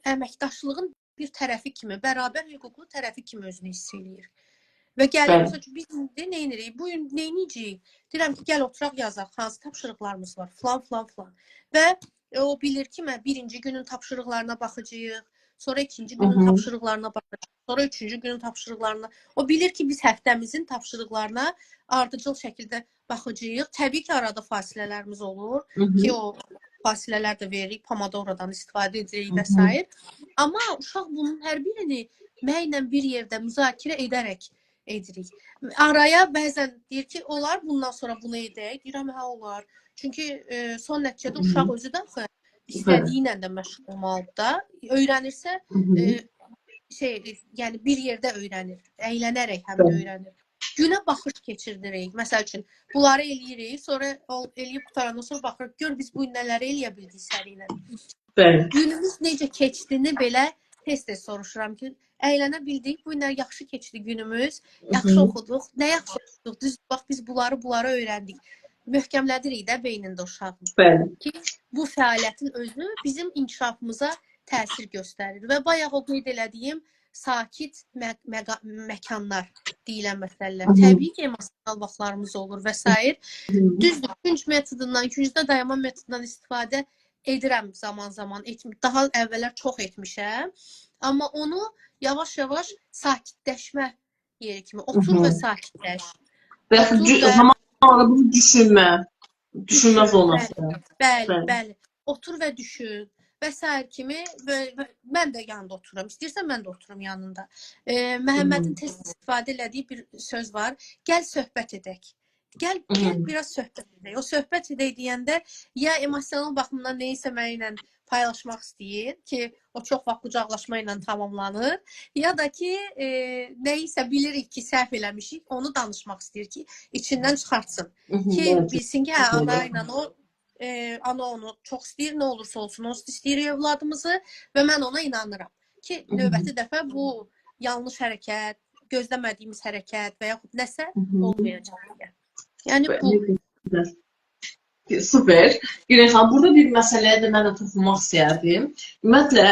əməkdaşlığın bir tərəfi kimi, bərabər hüquqlu tərəfi kimi özünü hiss eləyir. Və gəlir, məsəl üçün, biz indi nə edirik? Bu gün nə edəcəyik? Deyirəm ki, gəl oturaq yazaq, hansı tapşırıqlarımız var, filan, filan, filan. Və o bilir ki, mən birinci günün tapşırıqlarına baxacağıq, sonra ikinci günün tapşırıqlarına baxacağıq, sonra üçüncü günün tapşırıqlarına. O bilir ki, biz həftəmizin tapşırıqlarına ardıcıl şəkildə baxacağıq. Təbii ki, arada fasilələrimiz olur ki, o fasilələr də veririk, pomodorodan istifadə edirik və s. Amma uşaq bunun hər birini Mənlə bir yerdə müzakirə edərək edirik. Araya bəzən deyir ki, olar bundan sonra bunu edək. Deyirəm, hə olar. Çünki son nəticədə uşaq özü də axı istədiyi ilə də məşğul olmalıdır da. Öyrənirsə, yəni bir yerdə öyrənir. Əylənərək həm də öyrənir. Günə baxış keçirdirik. Məsəl üçün, bunları eləyirik, sonra eləyib qurtarandan sonra baxırıq, gör biz bu gün nələri eləyə bildik səninlə. Günümüz necə keçdiyini belə tez-tez soruşuram ki, əylənə bildik, bu günlər yaxşı keçdi günümüz, yaxşı oxuduq, nə yaxşı oxuduq, düz bax biz bunları öyrəndik. Möhkəmlədirik də beynində uşağın. Ki, bu fəaliyyətin özü bizim inkişafımıza təsir göstərir. Və bayaq o qeyd elədiyim sakit məkanlar deyilən məsələlər. Təbii ki, emosional vaxtlarımız olur və sair. Düzdür, künc metodundan, küncdə dayanma metodundan istifadə edirəm zaman-zaman. Daha əvvəllər çox etmişəm. Amma onu yavaş-yavaş sakitləşmə yeri kimi otur və sakitləş. Və zamanla bunu düşünmə, düşünmə zonası. Bəli, bəli. Otur və düşün və sair kimi və mən də yanında otururam. İstəyirsən mən də oturum yanında. Məhəmmədin tez istifadə elədiyi bir söz var. Gəl söhbət edək. Gəl biraz söhbət edək. O söhbət edək deyəndə ya emosional baxımdan nəyisə mənimlə paylaşmaq istəyir ki, o çox vaxt qucaqlaşma ilə tamamlanır, ya da ki, nəyisə bilirik ki, səhv eləmişik, onu danışmaq istəyir ki, içindən çıxartsın. Ki, bilsin ki, hə, ana ilə o ana onu çox istəyir, nə olursa olsun, o istəyir övladımızı və mən ona inanıram ki, növbəti dəfə bu yanlış hərəkət, gözləmədiyimiz hərəkət və yaxud nəsə olmayacaq deyə. Yəni bu. Super. Güney xanım, burada bir məsələyə də mən də toxunmaq istəyərdim. Ümumiyyətlə,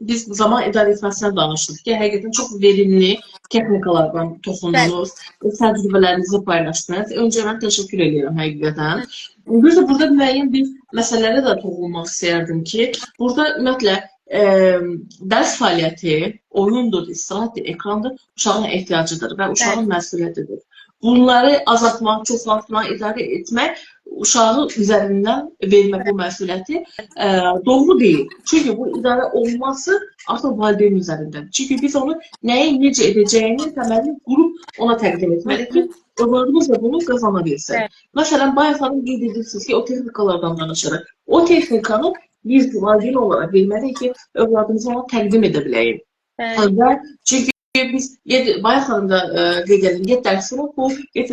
biz zaman idarə etməsindən danışdıq ki, həqiqətən çox verimli texnikalardan toxundunuz, öz təcrübələrinizi paylaşdınız. Öncə mən təşəkkür edirəm həqiqətən. Bir də burada müəyyən bir məsələlərə də toxunmaq istəyərdim ki, burada ümumiyyətlə dərs fəaliyyəti oyundur, istirahətdir, ekrandır, uşağın ehtiyacıdır və uşağın məsuliyyətidir. Bunları azaltmaq, çoxaltmaq, idarə etmək, uşağı üzərindən vermək bu məsuliyyəti doğru deyil. Çünki bu idarə olunması artıq valideyn üzərindədir. Çünki biz onu nəyi necə edəcəyini təməlini qurub ona təqdim etməliyik ki, övladımız da bunu qazana bilsin. Məsələn, bayaq xanım qeyd edirsiniz ki, o texnikalardan danışırıq. O texnikanı biz valideyn olaraq bilməliyik ki, övladımıza onu təqdim edə biləyik. Və çünki biz bayaq xanım da qeyd edim, get dərsini oxu, get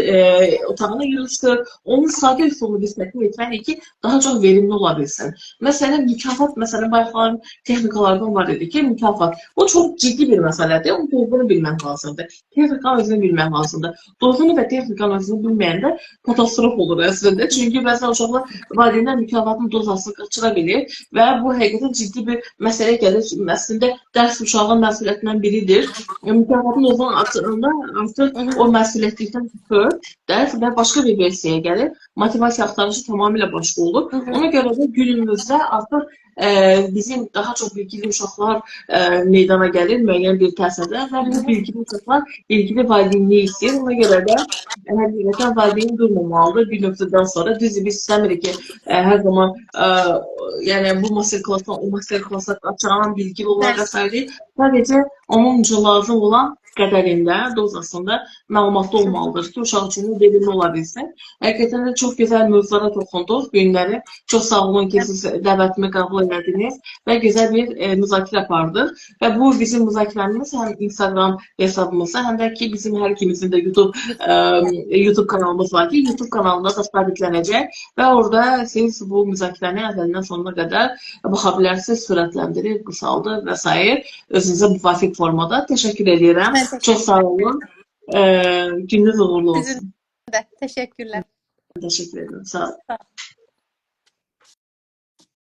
otağını yığışdır. Onun sadə üsulunu biz təqdim etməliyik ki, daha çox verimli ola bilsin. Məsələn, mükafat, məsələn, bayaq xanım texnikalardan var idi ki, mükafat. O çox ciddi bir məsələdir. Onun dozunu bilmək lazımdır. Texnikanın özünü bilmək lazımdır. Dozunu və texnikanın özünü bilməyəndə katastrof olur əslində. Çünki bəzən uşaqlar valideynlər mükafatın dozasını qaçıra bilir və bu həqiqətən ciddi bir məsələyə gəlir. Əslində, dərs uşağın məsuliyyətindən biridir. Mükafatın dozunun artığında artıq o məsuliyyətlikdən çıxır dərs və başqa bir versiyaya gəlir. Motivasiya axtarışı tamamilə başqa olur. Ona görə də günümüzdə artıq bizim daha çox bilgili uşaqlar meydana gəlir müəyyən bir təsirdə və bu bilgili uşaqlar bilgili valideynliyi istəyir. Ona görə də həqiqətən valideyn durmamalıdır bir nöqtədən sonra. Düzdür, biz istəmirik ki, hər zaman yəni bu master-klassdan o master-klassa qaçan, bilgili olar və s. Sadəcə onun üçün lazım olan qədərində, dozasında məlumatlı olmalıdır ki, uşaq üçün verimli ola bilsin. Həqiqətən də çox gözəl mövzulara toxunduq günləri. Çox sağ olun ki, siz dəvətimi qəbul elədiniz və gözəl bir müzakirə apardıq. Və bu bizim müzakirəmiz həm Instagram hesabımızda, həm də ki, bizim hər ikimizin də YouTube kanalımız var ki, YouTube kanalında da sabitlənəcək və orada siz bu müzakirəni əvvəlindən sonuna qədər baxa bilərsiniz, sürətləndirir, qısaldır və s. Özünüzə müvafiq formada. Təşəkkür edirəm. Çox sağ olun. Gününüz uğurlu olsun. Sizin də. Təşəkkürlər. Təşəkkür edirəm. Sağ olun.